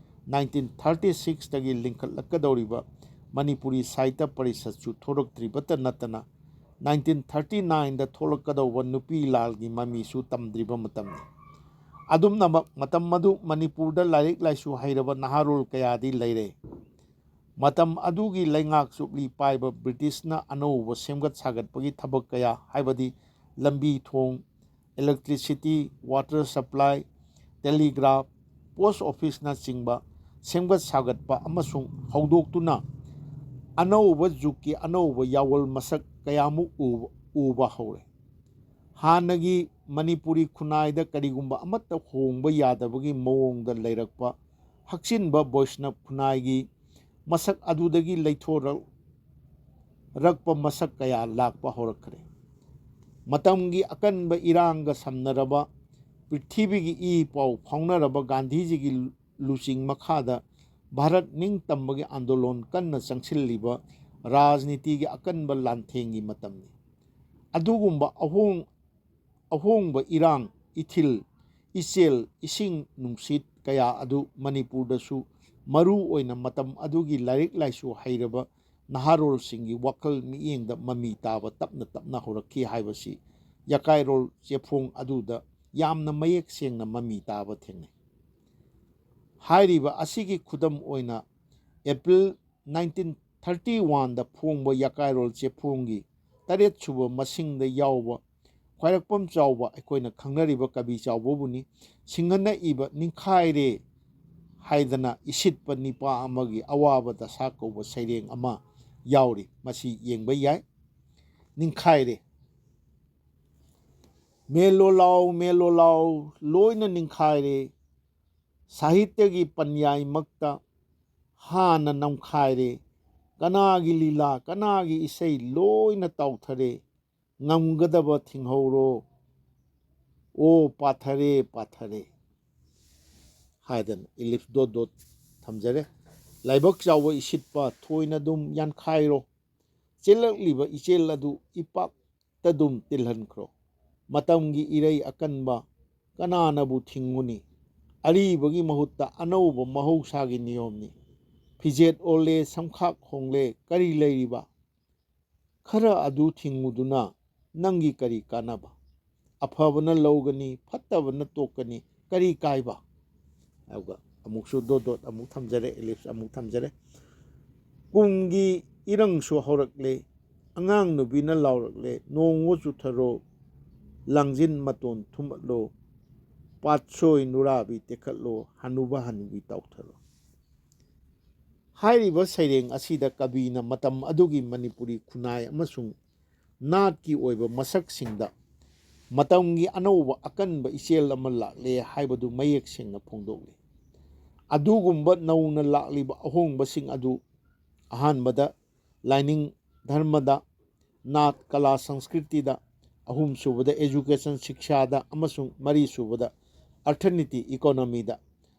ꯅꯥꯏꯟꯇꯤꯟ ꯊꯥꯔꯇꯤ ꯁꯤꯛꯁꯇꯒꯤ ꯂꯤꯡꯈꯠꯂꯛꯀꯗꯧꯔꯤꯕ ꯃꯅꯤꯄꯨꯔꯤ ꯁꯥꯍꯤꯇ꯭ꯌ ꯄꯔꯤꯁꯠꯁꯨ ꯊꯣꯔꯛꯇ꯭ꯔꯤꯕꯇ ꯅꯠꯇꯅ ꯅꯥꯏꯟꯇꯤꯟ ꯊꯥꯔꯇꯤ ꯅꯥꯏꯟꯗ ꯊꯣꯛꯂꯛꯀꯗꯧꯕ ꯅꯨꯄꯤ ꯂꯥꯜꯒꯤ ꯃꯃꯤꯁꯨ ꯇꯝꯗ꯭ꯔꯤꯕ ꯃꯇꯝꯅꯤ꯫ ꯑꯗꯨꯝꯅꯃꯛ ꯃꯇꯝ ꯑꯗꯨ ꯃꯅꯤꯄꯨꯔꯗ ꯂꯥꯏꯔꯤꯛ ꯂꯥꯏꯁꯨ ꯍꯩꯔꯕ ꯅꯍꯥꯔꯣꯜ ꯀꯌꯥꯗꯤ ꯂꯩꯔꯦ꯫ ꯃꯇꯝ ꯑꯗꯨꯒꯤ ꯂꯩꯉꯥꯛ ꯆꯨꯞꯂꯤ ꯄꯥꯏꯕ ꯕ꯭ꯔꯤꯇꯤꯁꯅ ꯑꯅꯧꯕ ꯁꯦꯝꯒꯠ ꯁꯥꯒꯠꯄꯒꯤ ꯊꯕꯛ ꯀꯌꯥ, ꯍꯥꯏꯕꯗꯤ ꯂꯝꯕꯤ ꯊꯣꯡ, electricity, water supply, telegraph, post officeꯅꯆꯤꯡꯕ ꯁꯦꯝꯒꯠ ꯁꯥꯒꯠꯄ ꯑꯃꯁꯨꯡ ꯍꯧꯗꯣꯛꯇꯨꯅ ꯑꯅꯧꯕ ꯖꯨꯒꯀꯤ ꯑꯅꯧꯕ ꯌꯥꯑꯣꯜ ꯃꯁꯛ ꯀꯌꯥꯃꯨꯛ ꯎꯕ, ꯎꯕ ꯍꯧꯔꯦ꯫ ꯍꯥꯟꯅꯒꯤ ꯃꯅꯤꯄꯨꯔꯤ ꯈꯨꯟꯅꯥꯏꯗ ꯀꯔꯤꯒꯨꯝꯕ ꯑꯃꯠꯇ ꯍꯣꯡꯕ ꯌꯥꯗꯕꯒꯤ ꯃꯑꯣꯡꯗ ꯂꯩꯔꯛꯄ ꯍꯛꯆꯤꯟꯕ ꯕꯣꯏꯁꯅꯕ ꯈꯨꯟꯅꯥꯏꯒꯤ ꯃꯁꯛ ꯑꯗꯨꯗꯒꯤ ꯂꯩꯊꯣꯔꯛꯄ ꯃꯁꯛ ꯀꯌꯥ ꯂꯥꯛꯄ ꯍꯧꯔꯛꯈ꯭ꯔꯦ꯫ ꯃꯇꯝꯒꯤ ꯑꯀꯟꯕ ꯏꯔꯥꯡꯒ ꯁꯝꯅꯔꯕ, ꯄ꯭ꯔꯤꯊꯤꯕꯤꯒꯤ ꯏ ꯄꯥꯎ ꯐꯥꯎꯅꯔꯕ ꯒꯥꯟꯙꯤꯖꯤꯒꯤ ꯂꯨꯆꯤꯡ ꯃꯈꯥꯗ ꯚꯥꯔꯠ ꯅꯤꯡꯇꯝꯕꯒꯤ ꯑꯥꯟꯗꯣꯂꯣꯟ ꯀꯟꯅ ꯆꯪꯁꯤꯜꯂꯤꯕ ꯔꯥꯖꯅꯤꯇꯤꯒꯤ ꯑꯀꯟꯕ ꯂꯥꯟꯊꯦꯡꯒꯤ ꯃꯇꯝꯅꯤ꯫ ꯑꯗꯨꯒꯨꯝꯕ ꯑꯍꯣꯡ-, ꯑꯍꯣꯡꯕ ꯏꯔꯥꯡ, ꯏꯊꯤꯜ, ꯏꯆꯦꯜ, ꯏꯁꯤꯡ ꯅꯨꯡꯁꯤꯠ ꯀꯌꯥ ꯑꯗꯨ ꯃꯅꯤꯄꯨꯔꯗꯁꯨ ꯃꯔꯨ ꯑꯣꯏꯅ ꯃꯇꯝ ꯑꯗꯨꯒꯤ ꯂꯥꯏꯔꯤꯛ ꯂꯥꯏꯁꯨ ꯍꯩꯔꯕ ꯅꯍꯥꯔꯣꯜꯁꯤꯡꯒꯤ ꯋꯥꯈꯜ ꯃꯤꯠꯌꯦꯡꯗ ꯃꯃꯤ ꯇꯥꯕ ꯇꯞꯅ ꯇꯞꯅ ꯍꯧꯔꯛꯈꯤ ꯍꯥꯏꯕꯁꯤ ꯌꯀꯥꯏꯔꯣꯜ ꯆꯦꯐꯣꯡ ꯑꯗꯨꯗ ꯌꯥꯝꯅ ꯃꯌꯦꯛ ꯁꯦꯡꯅ ꯃꯃꯤ ꯇꯥꯕ ꯊꯦꯡꯅꯩ꯫ ꯍꯥꯏꯔꯤꯕ ꯑꯁꯤꯒꯤ ꯈꯨꯗꯝ ꯑꯣꯏꯅ ꯑꯦꯄ꯭ꯔꯤꯜ ꯅꯥꯏꯟꯇꯤꯟ ꯊꯥꯔꯇꯤ ꯋꯥꯟꯗ ꯐꯣꯡꯕ ꯌꯀꯥꯏꯔꯣꯜ ꯆꯦꯐꯣꯡꯒꯤ ꯇꯔꯦꯠ ꯁꯨꯕ ꯃꯁꯤꯡꯗ ꯌꯥꯎꯕ ꯈ꯭ꯋꯥꯏꯔꯥꯛꯄꯝ ꯆꯥꯎꯕ, ꯑꯩꯈꯣꯏꯅ ꯈꯪꯅꯔꯤꯕ ꯀꯕꯤ ꯆꯥꯎꯕꯕꯨꯅꯤ, ꯁꯤꯡꯍꯅ ꯏꯕ "ꯅꯤꯡꯈꯥꯏꯔꯦ" ꯍꯥꯏꯗꯅ ꯏꯁꯤꯠꯄ ꯅꯤꯄꯥ ꯑꯃꯒꯤ ꯑꯋꯥꯕ ꯗꯁꯥ ꯀꯧꯕ ꯁꯩꯔꯦꯡ ꯑꯃ ꯌꯥꯎꯔꯤ꯫ ꯃꯁꯤ ꯌꯦꯡꯕ ꯌꯥꯏ꯫ ꯅꯤꯡꯈꯥꯏꯔꯦ꯫ ꯃꯦꯜꯂꯣ ꯂꯥꯎ, ꯃꯦꯜꯂꯣ ꯂꯥꯎ, ꯂꯣꯏꯅ ꯅꯤꯡꯈꯥꯏꯔꯦ꯫ ꯁꯥꯍꯤꯇ꯭ꯌꯒꯤ ꯄꯟꯌꯥꯏꯃꯛꯇ ꯍꯥꯟꯅ ꯅꯝꯈꯥꯏꯔꯦ꯫ ꯀꯅꯥꯒꯤ ꯂꯤꯂꯥ, ꯀꯅꯥꯒꯤ ꯏꯁꯩ, ꯂꯣꯏꯅ ꯇꯥꯎꯊꯔꯦ꯫ ꯉꯝꯒꯗꯕ ꯊꯤꯡꯍꯧꯔꯣ꯫ ꯑꯣ ꯄꯥꯊꯔꯦ, ꯄꯥꯊꯔꯦ꯫ ꯍꯥꯏꯗꯅ ꯏꯂꯤꯞꯁ ꯗꯣꯠ ꯗꯣꯠ ꯊꯝꯖꯔꯦ꯫ ꯂꯥꯏꯕꯛ ꯆꯥꯎꯕ ꯏꯁꯤꯠꯄ, ꯊꯣꯏꯅ ꯑꯗꯨꯝ ꯌꯥꯟꯈꯥꯏꯔꯣ꯫ ꯆꯦꯜꯂꯛꯂꯤꯕ ꯏꯆꯦꯜ ꯑꯗꯨ ꯏꯄꯥꯛꯇ ꯑꯗꯨꯝ ꯇꯤꯜꯍꯟꯈ꯭ꯔꯣ꯫ ꯃꯇꯝꯒꯤ ꯏꯔꯩ ꯑꯀꯟꯕ ꯀꯅꯥꯅꯕꯨ ꯊꯤꯡꯉꯨꯅꯤ? ꯑꯔꯤꯕꯒꯤ ꯃꯍꯨꯠꯇ ꯑꯅꯧꯕ ꯃꯍꯧꯁꯥꯒꯤ ꯅꯤꯌꯣꯝꯅꯤ꯫ ꯐꯤꯖꯦꯠ ꯑꯣꯜꯂꯦ, ꯁꯝꯈꯥꯛ ꯍꯣꯡꯂꯦ, ꯀꯔꯤ ꯂꯩꯔꯤꯕ? ꯈꯔ ꯑꯗꯨ ꯊꯤꯡꯉꯨꯗꯨꯅ ꯅꯪꯒꯤ ꯀꯔꯤ ꯀꯥꯟꯅꯕ? ꯑꯐꯕꯅ ꯂꯧꯒꯅꯤ, ꯐꯠꯇꯕꯅ ꯇꯣꯛꯀꯅꯤ꯫ ꯀꯔꯤ ꯀꯥꯏꯕ? ꯑꯗꯨꯒ ꯑꯃꯨꯛꯁꯨ ꯗꯣꯠ ꯗꯣꯠ ꯑꯃꯨꯛ ꯊꯝꯖꯔꯦ, ellipse ꯑꯃꯨꯛ ꯊꯝꯖꯔꯦ꯫ ꯀꯨꯝꯒꯤ ꯏꯔꯪꯁꯨ ꯍꯧꯔꯛꯂꯦ, ꯑꯉꯥꯡ ꯅꯨꯄꯤꯅ ꯂꯥꯎꯔꯛꯂꯦ, "ꯅꯣꯡꯉꯨ ꯆꯨꯊꯔꯣ, ꯂꯥꯡꯖꯤꯟ ꯃꯇꯣꯟ ꯊꯨꯝꯃꯠꯂꯣ, ꯄꯥꯠꯁꯣꯏ ꯅꯨꯔꯥꯕꯤ ꯇꯦꯛꯈꯠꯂꯣ, ꯍꯅꯨꯕ ꯍꯅꯨꯕꯤ ꯇꯥꯎꯊꯔꯣ"꯫ ꯍꯥꯏꯔꯤꯕ ꯁꯩꯔꯦꯡ ꯑꯁꯤꯗ ꯀꯕꯤꯅ ꯃꯇꯝ ꯑꯗꯨꯒꯤ ꯃꯅꯤꯄꯨꯔꯤ ꯈꯨꯟꯅꯥꯏ ꯑꯃꯁꯨꯡ ꯅꯥꯠꯀꯤ ꯑꯣꯏꯕ ꯃꯁꯛꯁꯤꯡꯗ ꯃꯇꯝꯒꯤ ꯑꯅꯧꯕ ꯑꯀꯟꯕ ꯏꯆꯦꯜ ꯑꯃ ꯂꯥꯛꯂꯦ ꯍꯥꯏꯕꯗꯨ ꯃꯌꯦꯛ ꯁꯦꯡꯅ ꯐꯣꯡꯗꯣꯛꯂꯤ꯫ ꯑꯗꯨꯒꯨꯝꯕ ꯅꯧꯅ ꯂꯥꯛꯂꯤꯕ ꯑꯍꯣꯡꯕꯁꯤꯡ ꯑꯗꯨ ꯑꯍꯥꯟꯕꯗ ꯂꯥꯏꯅꯤꯡ ꯙꯔꯃꯗ, ꯅꯥꯠ ꯀꯂꯥ ꯁꯪꯁꯀ꯭ꯔꯤꯇꯤꯗ, ꯑꯍꯨꯝꯁꯨꯕꯗ education ꯁꯤꯛꯁꯥꯗ ꯑꯃꯁꯨꯡ ꯃꯔꯤꯁꯨꯕꯗ ꯑꯔꯊꯅꯤꯇꯤ economyꯗ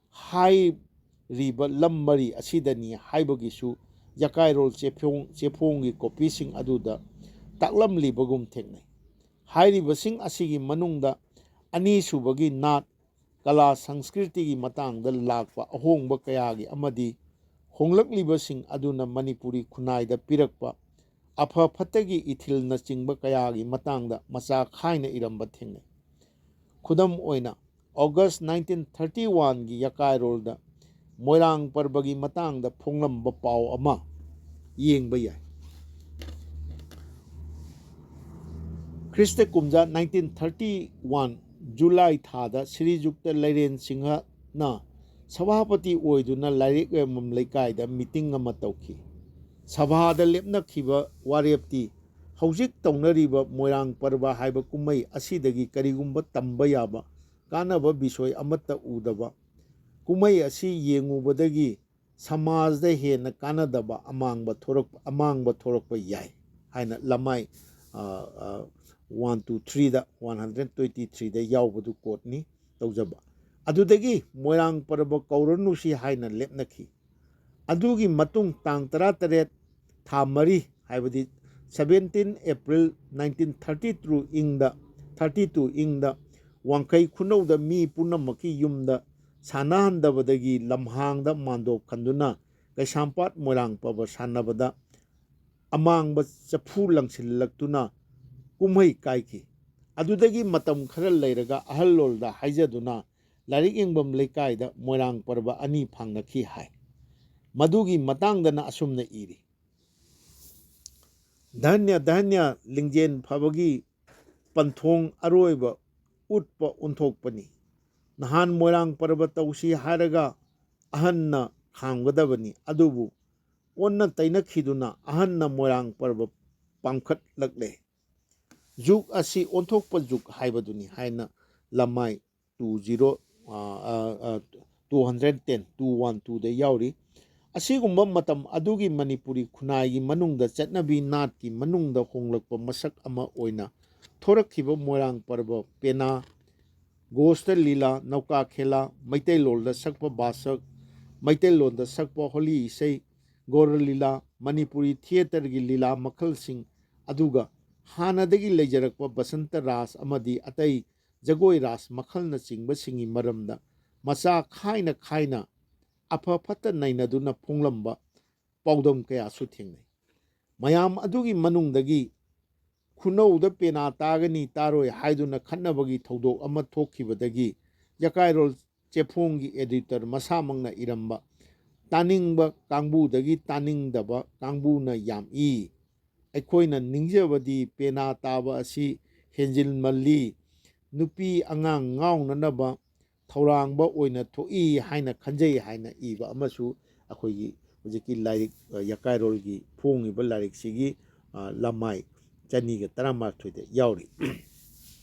ꯍꯥꯏꯔꯤꯕ ꯂꯝ ꯃꯔꯤ ꯑꯁꯤꯗꯅꯤ ꯍꯥꯏꯕꯒꯤꯁꯨ ꯌꯀꯥꯏꯔꯣꯜ ꯆꯦꯐꯣꯡ, ꯆꯦꯐꯣꯡꯒꯤ ꯀꯣꯄꯤꯁꯤꯡ ꯑꯗꯨꯗ ꯇꯥꯛꯂꯝꯂꯤꯕꯒꯨꯝ ꯊꯦꯡꯅꯩ꯫ ꯍꯥꯏꯔꯤꯕꯁꯤꯡ ꯑꯁꯤꯒꯤ ꯃꯅꯨꯡꯗ ꯑꯅꯤꯁꯨꯕꯒꯤ ꯅꯥꯠ ꯀꯂꯥ ꯁꯪꯁꯀ꯭ꯔꯤꯇꯤꯒꯤ ꯃꯇꯥꯡꯗ ꯂꯥꯛꯄ ꯑꯍꯣꯡꯕ ꯀꯌꯥꯒꯤ ꯑꯃꯗꯤ ꯍꯣꯡꯂꯛꯂꯤꯕꯁꯤꯡ ꯑꯗꯨꯅ ꯃꯅꯤꯄꯨꯔꯤ ꯈꯨꯟꯅꯥꯏꯗ ꯄꯤꯔꯛꯄ ꯑꯐ ꯐꯠꯇꯒꯤ ꯏꯊꯤꯜꯅꯆꯤꯡꯕ ꯀꯌꯥꯒꯤ ꯃꯇꯥꯡꯗ ꯃꯆꯥ ꯈꯥꯏꯅ ꯏꯔꯝꯕ ꯊꯦꯡꯅꯩ꯫ ꯈꯨꯗꯝ ꯑꯣꯏꯅ, August nineteen thirty oneꯒꯤ ꯌꯀꯥꯏꯔꯣꯜꯗ ꯃꯣꯏꯔꯥꯡ ꯄꯔꯕꯒꯤ ꯃꯇꯥꯡꯗ ꯐꯣꯡꯂꯝꯕ ꯄꯥꯎ ꯑꯃ ꯌꯦꯡꯕ ꯌꯥꯏ꯫ ꯈ꯭ꯔꯤꯁꯇ ꯀꯨꯝꯖꯥ nineteen thirty one July ꯊꯥꯗ ꯁ꯭ꯔꯤꯖꯨꯛꯇ ꯂꯩꯔꯦꯟ ꯁꯤꯡꯍꯅ ꯁꯚꯥꯄꯇꯤ ꯑꯣꯏꯗꯨꯅ ꯂꯥꯏꯔꯤꯛ ꯌꯥꯝꯐꯝ ꯂꯩꯀꯥꯏꯗ meeting ꯑꯃ ꯇꯧꯈꯤ꯫ ꯁꯚꯥꯗ ꯂꯦꯞꯅꯈꯤꯕ ꯋꯥꯔꯦꯞꯇꯤ ꯍꯧꯖꯤꯛ ꯇꯧꯅꯔꯤꯕ ꯃꯣꯏꯔꯥꯡ ꯄꯔꯕ ꯍꯥꯏꯕ ꯀꯨꯝꯍꯩ ꯑꯁꯤꯗꯒꯤ ꯀꯔꯤꯒꯨꯝꯕ ꯇꯝꯕ ꯌꯥꯕ ꯀꯥꯟꯅꯕ ꯕꯤꯁꯣꯏ ꯑꯃꯠꯇ ꯎꯗꯕ, ꯀꯨꯝꯍꯩ ꯑꯁꯤ ꯌꯦꯡꯉꯨꯕꯗꯒꯤ ꯁꯃꯥꯖꯗ ꯍꯦꯟꯅ ꯀꯥꯟꯅꯗꯕ ꯑꯃꯥꯡꯕ ꯊꯣꯔꯛꯄ, ꯑꯃꯥꯡꯕ ꯊꯣꯔꯛꯄ ꯌꯥꯏ ꯍꯥꯏꯅ ꯂꯃꯥꯏ, ꯑ, ꯑ, one two threeꯗ, one hundred twenty threeꯗ ꯌꯥꯎꯕꯗꯨ quoteꯅꯤ ꯇꯧꯖꯕ꯫ ꯑꯗꯨꯗꯒꯤ ꯃꯣꯏꯔꯥꯡ ꯄꯔꯕ ꯀꯧꯔꯅꯨꯁꯤ ꯍꯥꯏꯅ ꯂꯦꯞꯅꯈꯤ꯫ ꯑꯗꯨꯒꯤ ꯃꯇꯨꯡ ꯇꯥꯡ ꯇꯔꯥꯇꯔꯦꯠ ꯊꯥ ꯃꯔꯤ, ꯍꯥꯏꯕꯗꯤ seventeen April nineteen thirty two ꯏꯪꯗ, thirty two ꯏꯪꯗ ꯋꯥꯡꯈꯩ ꯈꯨꯅꯧꯗ ꯃꯤ ꯄꯨꯝꯅꯃꯛꯀꯤ ꯌꯨꯝꯗ ꯁꯥꯟꯅꯍꯟꯗꯕꯗꯒꯤ ꯂꯝꯍꯥꯡꯗ ꯃꯥꯟꯗꯣꯞ ꯈꯟꯗꯨꯅ ꯀꯩꯁꯥꯝꯄꯥꯠ ꯃꯣꯏꯔꯥꯡ ꯄꯔꯕ ꯁꯥꯟꯅꯕꯗ ꯑꯃꯥꯡꯕ ꯆꯐꯨ ꯂꯪꯁꯤꯜꯂꯛꯇꯨꯅ ꯀꯨꯝꯍꯩ ꯀꯥꯏꯈꯤ꯫ ꯑꯗꯨꯗꯒꯤ ꯃꯇꯝ ꯈꯔ ꯂꯩꯔꯒ ꯑꯍꯜꯂꯣꯟꯗ ꯍꯥꯏꯖꯗꯨꯅ ꯂꯥꯏꯔꯤꯛ ꯌꯦꯡꯐꯝ ꯂꯩꯀꯥꯏꯗ ꯃꯣꯏꯔꯥꯡ ꯄꯔꯕ ꯑꯅꯤ ꯐꯥꯡꯅꯈꯤ ꯍꯥꯏ꯫ ꯃꯗꯨꯒꯤ ꯃꯇꯥꯡꯗꯅ ꯑꯁꯨꯝꯅ ꯏꯔꯤ, "ꯙꯟꯌ ꯙꯟꯌ, ꯂꯤꯡꯖꯦꯜ ꯐꯕꯒꯤ ꯄꯟꯊꯣꯡ ꯑꯔꯣꯏꯕ ꯎꯠꯄ ꯑꯣꯟꯊꯣꯛꯄꯅꯤ꯫ ꯅꯍꯥꯟ ꯃꯣꯏꯔꯥꯡ ꯄꯔꯕ ꯇꯧꯁꯤ ꯍꯥꯏꯔꯒ ꯑꯍꯟꯅ ꯈꯥꯝꯒꯗꯕꯅꯤ, ꯑꯗꯨꯕꯨ ꯑꯣꯟꯅ ꯇꯩꯅꯈꯤꯗꯨꯅ ꯑꯍꯟꯅ ꯃꯣꯏꯔꯥꯡ ꯄꯔꯕ ꯄꯥꯡꯈꯠꯂꯛꯂꯦ꯫ ꯖꯨꯒ ꯑꯁꯤ ꯑꯣꯟꯊꯣꯛꯄ ꯖꯨꯒ ꯍꯥꯏꯕꯗꯨꯅꯤ" ꯍꯥꯏꯅ ꯂꯃꯥꯏ two zero, two hundred ten, two one ꯇꯨꯗ ꯌꯥꯎꯔꯤ꯫ ꯑꯁꯤꯒꯨꯝꯕ ꯃꯇꯝ ꯑꯗꯨꯒꯤ ꯃꯅꯤꯄꯨꯔꯤ ꯈꯨꯟꯅꯥꯏꯒꯤ ꯃꯅꯨꯡꯗ ꯆꯠꯅꯕꯤ ꯅꯥꯠꯀꯤ ꯃꯅꯨꯡꯗ ꯍꯣꯡꯂꯛꯄ ꯃꯁꯛ ꯑꯃ ꯑꯣꯏꯅ ꯊꯣꯔꯛꯈꯤꯕ ꯃꯣꯏꯔꯥꯡ ꯄꯔꯕ, ꯄꯦꯅꯥ, ꯒꯣꯁꯇ ꯂꯤꯂꯥ, ꯅꯧꯀꯥ ꯈꯦꯂꯥ, ꯃꯩꯇꯩꯂꯣꯟꯗ ꯁꯛꯄ ꯕꯥꯁꯛ, ꯃꯩꯇꯩꯂꯣꯟꯗ ꯁꯛꯄ ꯍꯣꯂꯤ ꯏꯁꯩ, ꯒꯣꯔ ꯂꯤꯂꯥ, ꯃꯅꯤꯄꯨꯔꯤ ꯊꯤꯌꯦꯇꯔꯒꯤ ꯂꯤꯂꯥ ꯃꯈꯜꯁꯤꯡ, ꯑꯗꯨꯒ ꯍꯥꯟꯅꯗꯒꯤ ꯂꯩꯖꯔꯛꯄ ꯕꯁꯟꯇ ꯔꯥꯁ ꯑꯃꯗꯤ ꯑꯇꯩ ꯖꯒꯣꯏ ꯔꯥꯁ ꯃꯈꯜꯅꯆꯤꯡꯕꯁꯤꯡꯒꯤ ꯃꯔꯝꯗ ꯃꯆꯥ ꯈꯥꯏꯅ ꯈꯥꯏꯅ ꯑꯐ ꯐꯠꯇ ꯅꯩꯅꯗꯨꯅ ꯐꯣꯡꯂꯝꯕ ꯄꯥꯎꯗꯝ ꯀꯌꯥꯁꯨ ꯊꯦꯡꯅꯩ꯫ ꯃꯌꯥꯝ ꯑꯗꯨꯒꯤ ꯃꯅꯨꯡꯗꯒꯤ ꯈꯨꯅꯧꯗ ꯄꯦꯅꯥ ꯇꯥꯒꯅꯤ ꯇꯥꯔꯣꯏ ꯍꯥꯏꯗꯨꯅ ꯈꯠꯅꯕꯒꯤ ꯊꯧꯗꯣꯛ ꯑꯃ ꯊꯣꯛꯈꯤꯕꯗꯒꯤ ꯌꯀꯥꯏꯔꯣꯜ ꯆꯦꯐꯣꯡꯒꯤ ꯑꯦꯗꯤꯇꯔ ꯃꯁꯥꯃꯛꯅ ꯏꯔꯝꯕ, "ꯇꯥꯅꯤꯡꯕ ꯀꯥꯡꯕꯨꯗꯒꯤ ꯇꯥꯅꯤꯡꯗꯕ ꯀꯥꯡꯕꯨꯅ ꯌꯥꯝꯏ꯫ ꯑꯩꯈꯣꯏꯅ ꯅꯤꯡꯖꯕꯗꯤ ꯄꯦꯅꯥ ꯇꯥꯕ ꯑꯁꯤ ꯍꯦꯟꯖꯤꯟꯃꯜꯂꯤ, ꯅꯨꯄꯤ ꯑꯉꯥꯡ ꯉꯥꯎꯅꯅꯕ ꯊꯧꯔꯥꯡꯕ ꯑꯣꯏꯅ ꯊꯣꯛꯏ ꯍꯥꯏꯅ ꯈꯟꯖꯩ" ꯍꯥꯏꯅ ꯏꯕ ꯑꯃꯁꯨ ꯑꯩꯈꯣꯏꯒꯤ ꯍꯧꯖꯤꯛꯀꯤ ꯂꯥꯏꯔꯤꯛ, ꯑ, ꯌꯀꯥꯏꯔꯣꯜꯒꯤ ꯐꯣꯡꯉꯤꯕ ꯂꯥꯏꯔꯤꯛꯁꯤꯒꯤ, ꯑ, ꯂꯃꯥꯏ ꯆꯅꯤꯒ ꯇꯔꯥꯃꯥꯊꯣꯏꯗ ꯌꯥꯎꯔꯤ꯫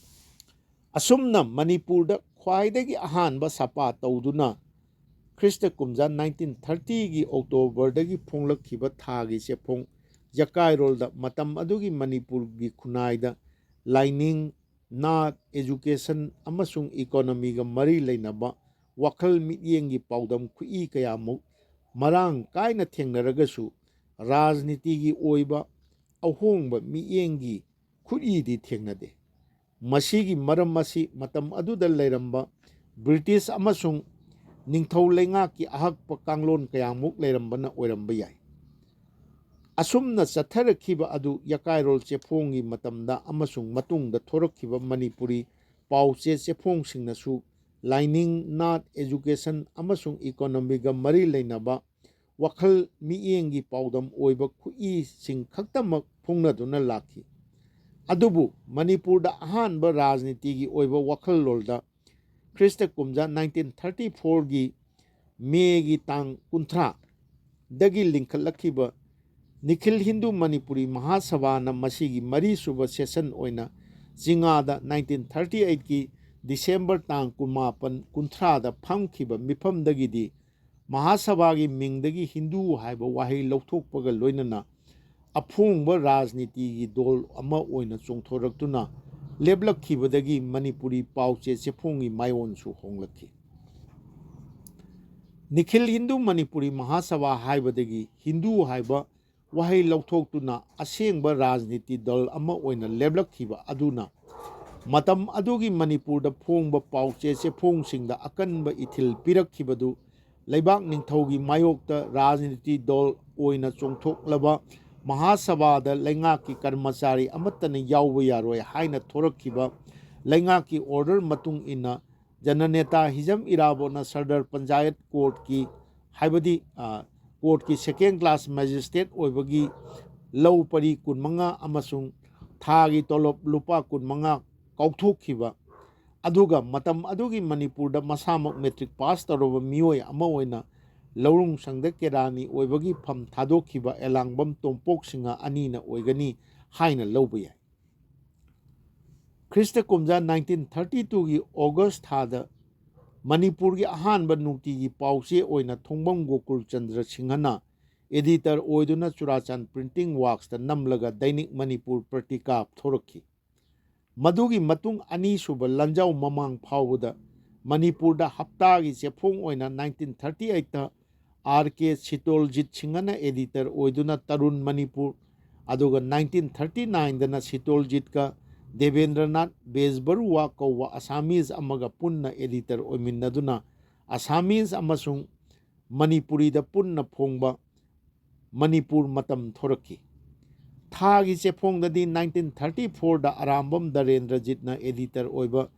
ꯑꯁꯨꯝꯅ ꯃꯅꯤꯄꯨꯔꯗ ꯈ꯭ꯋꯥꯏꯗꯒꯤ ꯑꯍꯥꯟꯕ ꯁꯄꯥ ꯇꯧꯗꯨꯅ ꯈ꯭ꯔꯤꯁꯇ ꯀꯨꯝꯖꯥ ꯅꯥꯏꯟꯇꯤꯟ ꯊꯥꯔꯇꯤꯒꯤ ꯑꯣꯛꯇꯣꯕꯔꯗꯒꯤ ꯐꯣꯡꯂꯛꯈꯤꯕ ꯊꯥꯒꯤ ꯆꯦꯐꯣꯡ ꯌꯀꯥꯏꯔꯣꯜꯗ ꯃꯇꯝ ꯑꯗꯨꯒꯤ ꯃꯅꯤꯄꯨꯔꯒꯤ ꯈꯨꯟꯅꯥꯏꯗ ꯂꯥꯏꯅꯤꯡ, ꯅꯥꯠ, education ꯑꯃꯁꯨꯡ economyꯒ ꯃꯔꯤ ꯂꯩꯅꯕ ꯋꯥꯈꯜ ꯃꯤꯠꯌꯦꯡꯒꯤ ꯄꯥꯎꯗꯝ ꯈꯨꯠꯏ ꯀꯌꯥꯃꯨꯛ ꯃꯔꯥꯡ ꯀꯥꯏꯅ ꯊꯦꯡꯅꯔꯒꯁꯨ, ꯔꯥꯖꯅꯤꯇꯤꯒꯤ ꯑꯣꯏꯕ ꯑꯍꯣꯡꯕ ꯃꯤꯠꯌꯦꯡꯒꯤ ꯈꯨꯠꯏꯗꯤ ꯊꯦꯡꯅꯗꯦ꯫ ꯃꯁꯤꯒꯤ ꯃꯔꯝ ꯑꯁꯤ ꯃꯇꯝ ꯑꯗꯨꯗ ꯂꯩꯔꯝꯕ ꯕ꯭ꯔꯤꯇꯤꯁ ꯑꯃꯁꯨꯡ ꯅꯤꯡꯊꯧ ꯂꯩꯉꯥꯛꯀꯤ ꯑꯍꯛꯄ ꯀꯥꯡꯂꯣꯟ ꯀꯌꯥꯃꯨꯛ ꯂꯩꯔꯝꯕꯅ ꯑꯣꯏꯔꯝꯕ ꯌꯥꯏ꯫ ꯑꯁꯨꯝꯅ ꯆꯠꯊꯔꯛꯈꯤꯕ ꯑꯗꯨ ꯌꯀꯥꯏꯔꯣꯜ ꯆꯦꯐꯣꯡꯒꯤ ꯃꯇꯝꯗ ꯑꯃꯁꯨꯡ ꯃꯇꯨꯡꯗ ꯊꯣꯔꯛꯈꯤꯕ ꯃꯅꯤꯄꯨꯔꯤ ꯄꯥꯎꯆꯦ ꯆꯦꯐꯣꯡꯁꯤꯡꯅꯁꯨ ꯂꯥꯏꯅꯤꯡ, ꯅꯥꯠ, education ꯑꯃꯁꯨꯡ economyꯒ ꯃꯔꯤ ꯂꯩꯅꯕ ꯋꯥꯈꯜ ꯃꯤꯠꯌꯦꯡꯒꯤ ꯄꯥꯎꯗꯝ ꯑꯣꯏꯕ ꯈꯨꯠꯏꯁꯤꯡ ꯈꯛꯇꯃꯛ ꯐꯣꯡꯅꯗꯨꯅ ꯂꯥꯛꯈꯤ꯫ ꯑꯗꯨꯕꯨ ꯃꯅꯤꯄꯨꯔꯗ ꯑꯍꯥꯟꯕ ꯔꯥꯖꯅꯤꯇꯤꯒꯤ ꯑꯣꯏꯕ ꯋꯥꯈꯜꯂꯣꯟꯗ ꯈ꯭ꯔꯤꯁꯇ ꯀꯨꯝꯖꯥ nineteen thirty fourꯒꯤ ꯃꯦꯒꯤ ꯇꯥꯡ ꯀꯨꯟꯊ꯭ꯔꯥꯗꯒꯤ ꯂꯤꯡꯈꯠꯂꯛꯈꯤꯕ ꯅꯤꯈꯤꯜ ꯍꯤꯟꯗꯨ ꯃꯅꯤꯄꯨꯔꯤ ꯃꯍꯥꯁꯚꯥꯅ ꯃꯁꯤꯒꯤ ꯃꯔꯤꯁꯨꯕ session ꯑꯣꯏꯅ ꯆꯤꯉꯥꯗ nineteen thirty eightꯀꯤ December ꯇꯥꯡ ꯀꯨꯟꯃꯥꯄꯟ ꯀꯨꯟꯊ꯭ꯔꯥꯗ ꯐꯝꯈꯤꯕ ꯃꯤꯐꯝꯗꯒꯤꯗꯤ ꯃꯍꯥꯁꯚꯥꯒꯤ ꯃꯤꯡꯗꯒꯤ ꯍꯤꯟꯗꯨ ꯍꯥꯏꯕ ꯋꯥꯍꯩ ꯂꯧꯊꯣꯛꯄꯒ ꯂꯣꯏꯅꯅ ꯑꯐꯣꯡꯕ ꯔꯥꯖꯅꯤꯇꯤꯒꯤ ꯗꯣꯜ ꯑꯃ ꯑꯣꯏꯅ ꯆꯣꯡꯊꯣꯔꯛꯇꯨꯅ ꯂꯦꯞꯂꯛꯈꯤꯕꯗꯒꯤ ꯃꯅꯤꯄꯨꯔꯤ ꯄꯥꯎ ꯆꯦ ꯆꯦꯐꯣꯡꯒꯤ ꯃꯥꯏꯑꯣꯟꯁꯨ ꯍꯣꯡꯂꯛꯈꯤ꯫ ꯅꯤꯈꯤꯜ ꯍꯤꯟꯗꯨ ꯃꯅꯤꯄꯨꯔꯤ ꯃꯍꯥꯁꯚꯥ ꯍꯥꯏꯕꯗꯒꯤ ꯍꯤꯟꯗꯨ ꯍꯥꯏꯕ ꯋꯥꯍꯩ ꯂꯧꯊꯣꯛꯇꯨꯅ ꯑꯁꯦꯡꯕ ꯔꯥꯖꯅꯤꯇꯤ ꯗꯜ ꯑꯃ ꯑꯣꯏꯅ ꯂꯦꯞꯂꯛꯈꯤꯕ ꯑꯗꯨꯅ ꯃꯇꯝ ꯑꯗꯨꯒꯤ ꯃꯅꯤꯄꯨꯔꯗ ꯐꯣꯡꯕ ꯄꯥꯎ ꯆꯦ ꯆꯦꯐꯣꯡꯁꯤꯡꯗ ꯑꯀꯟꯕ ꯏꯊꯤꯜ ꯄꯤꯔꯛꯈꯤꯕꯗꯨ ꯂꯩꯕꯥꯛ ꯅꯤꯡꯊꯧꯒꯤ ꯃꯥꯌꯣꯛꯇ ꯔꯥꯖꯅꯤꯇꯤ ꯗꯜ ꯑꯣꯏꯅ ꯆꯣꯡꯊꯣꯛꯂꯕ ꯃꯍꯥꯁꯚꯥꯗ ꯂꯩꯉꯥꯛꯀꯤ ꯀꯔꯃꯆꯥꯔꯤ ꯑꯃꯠꯇꯅ ꯌꯥꯎꯕ ꯌꯥꯔꯣꯏ ꯍꯥꯏꯅ ꯊꯣꯔꯛꯈꯤꯕ ꯂꯩꯉꯥꯛꯀꯤ order ꯃꯇꯨꯡ ꯏꯟꯅ ꯖꯅꯅꯦꯇꯥ ꯍꯤꯖꯝ ꯏꯔꯥꯕꯣꯠꯅ ꯁꯔꯗꯔ ꯄꯟꯆꯥꯌꯠ ꯀꯣꯔꯠꯀꯤ, ꯍꯥꯏꯕꯗꯤ, ꯑ, ꯀꯣꯔꯠꯀꯤ second class magistrate ꯑꯣꯏꯕꯒꯤ ꯂꯧ ꯄꯔꯤ ꯀꯨꯟꯃꯉꯥ ꯑꯃꯁꯨꯡ ꯊꯥꯒꯤ ꯇꯣꯂꯣꯞ ꯂꯨꯄꯥ ꯀꯨꯟꯃꯉꯥ ꯀꯥꯎꯊꯣꯛꯈꯤꯕ, ꯑꯗꯨꯒ ꯃꯇꯝ ꯑꯗꯨꯒꯤ ꯃꯅꯤꯄꯨꯔꯗ ꯃꯁꯥꯃꯛ matric pass ꯇꯧꯔꯕ ꯃꯤꯑꯣꯏ ꯑꯃ ꯑꯣꯏꯅ ꯂꯧꯔꯨꯡ ꯁꯪꯗ ꯀꯦꯔꯥꯅꯤ ꯑꯣꯏꯕꯒꯤ ꯐꯝ ꯊꯥꯗꯣꯛꯈꯤꯕ ꯑꯦꯂꯥꯡꯕꯝ ꯇꯣꯝꯄꯣꯛ ꯁꯤꯡꯍ ꯑꯅꯤꯅ ꯑꯣꯏꯒꯅꯤ ꯍꯥꯏꯅ ꯂꯧꯕ ꯌꯥꯏ꯫ ꯈ꯭ꯔꯤꯁꯇ ꯀꯨꯝꯖꯥ nineteen thirty twoꯒꯤ August ꯊꯥꯗ ꯃꯅꯤꯄꯨꯔꯒꯤ ꯑꯍꯥꯟꯕ ꯅꯨꯡꯇꯤꯒꯤ ꯄꯥꯎꯆꯦ ꯑꯣꯏꯅ ꯊꯣꯡꯕꯝ ꯒꯣꯀꯨꯜ ꯆꯟꯗ꯭ꯔ ꯁꯤꯡꯍꯅ editor ꯑꯣꯏꯗꯨꯅ ꯆꯨꯔꯥꯆꯥꯟ printing worksꯇ ꯅꯝꯂꯒ ꯗꯩꯅꯤꯛ ꯃꯅꯤꯄꯨꯔ ꯄ꯭ꯔꯇꯤꯀꯥ ꯊꯣꯔꯛꯈꯤ꯫ ꯃꯗꯨꯒꯤ ꯃꯇꯨꯡ ꯑꯅꯤꯁꯨꯕ ꯂꯥꯟꯖꯥꯎ ꯃꯃꯥꯡ ꯐꯥꯎꯕꯗ ꯃꯅꯤꯄꯨꯔꯗ ꯍꯞꯇꯥꯒꯤ ꯆꯦꯐꯣꯡ ꯑꯣꯏꯅ nineteen thirty eightꯇ R K ꯁꯤꯇꯣꯜꯖꯤꯠ ꯁꯤꯡꯍꯅ editor ꯑꯣꯏꯗꯨꯅ ꯇꯔꯨꯟ ꯃꯅꯤꯄꯨꯔ, ꯑꯗꯨꯒ nineteen thirty nineꯗꯅ ꯁꯤꯇꯣꯜꯖꯤꯠꯀ ꯗꯦꯕꯦꯟꯗ꯭ꯔꯅꯥꯊ ꯕꯦꯖꯕꯔꯨꯋꯥ ꯀꯧꯕ Assamese ꯑꯃꯒ ꯄꯨꯟꯅ editor ꯑꯣꯏꯃꯤꯟꯅꯗꯨꯅ Assamese ꯑꯃꯁꯨꯡ ꯃꯅꯤꯄꯨꯔꯤꯗ ꯄꯨꯟꯅ ꯐꯣꯡꯕ ꯃꯅꯤꯄꯨꯔ ꯃꯇꯝ ꯊꯣꯔꯛꯈꯤ꯫ ꯊꯥꯒꯤ ꯆꯦꯐꯣꯡꯗꯗꯤ nineteen thirty fourꯗ ꯑꯔꯥꯝꯕꯝ ꯗꯔꯦꯟꯗ꯭ꯔꯖꯤꯠꯅ editor ꯑꯣꯏꯕ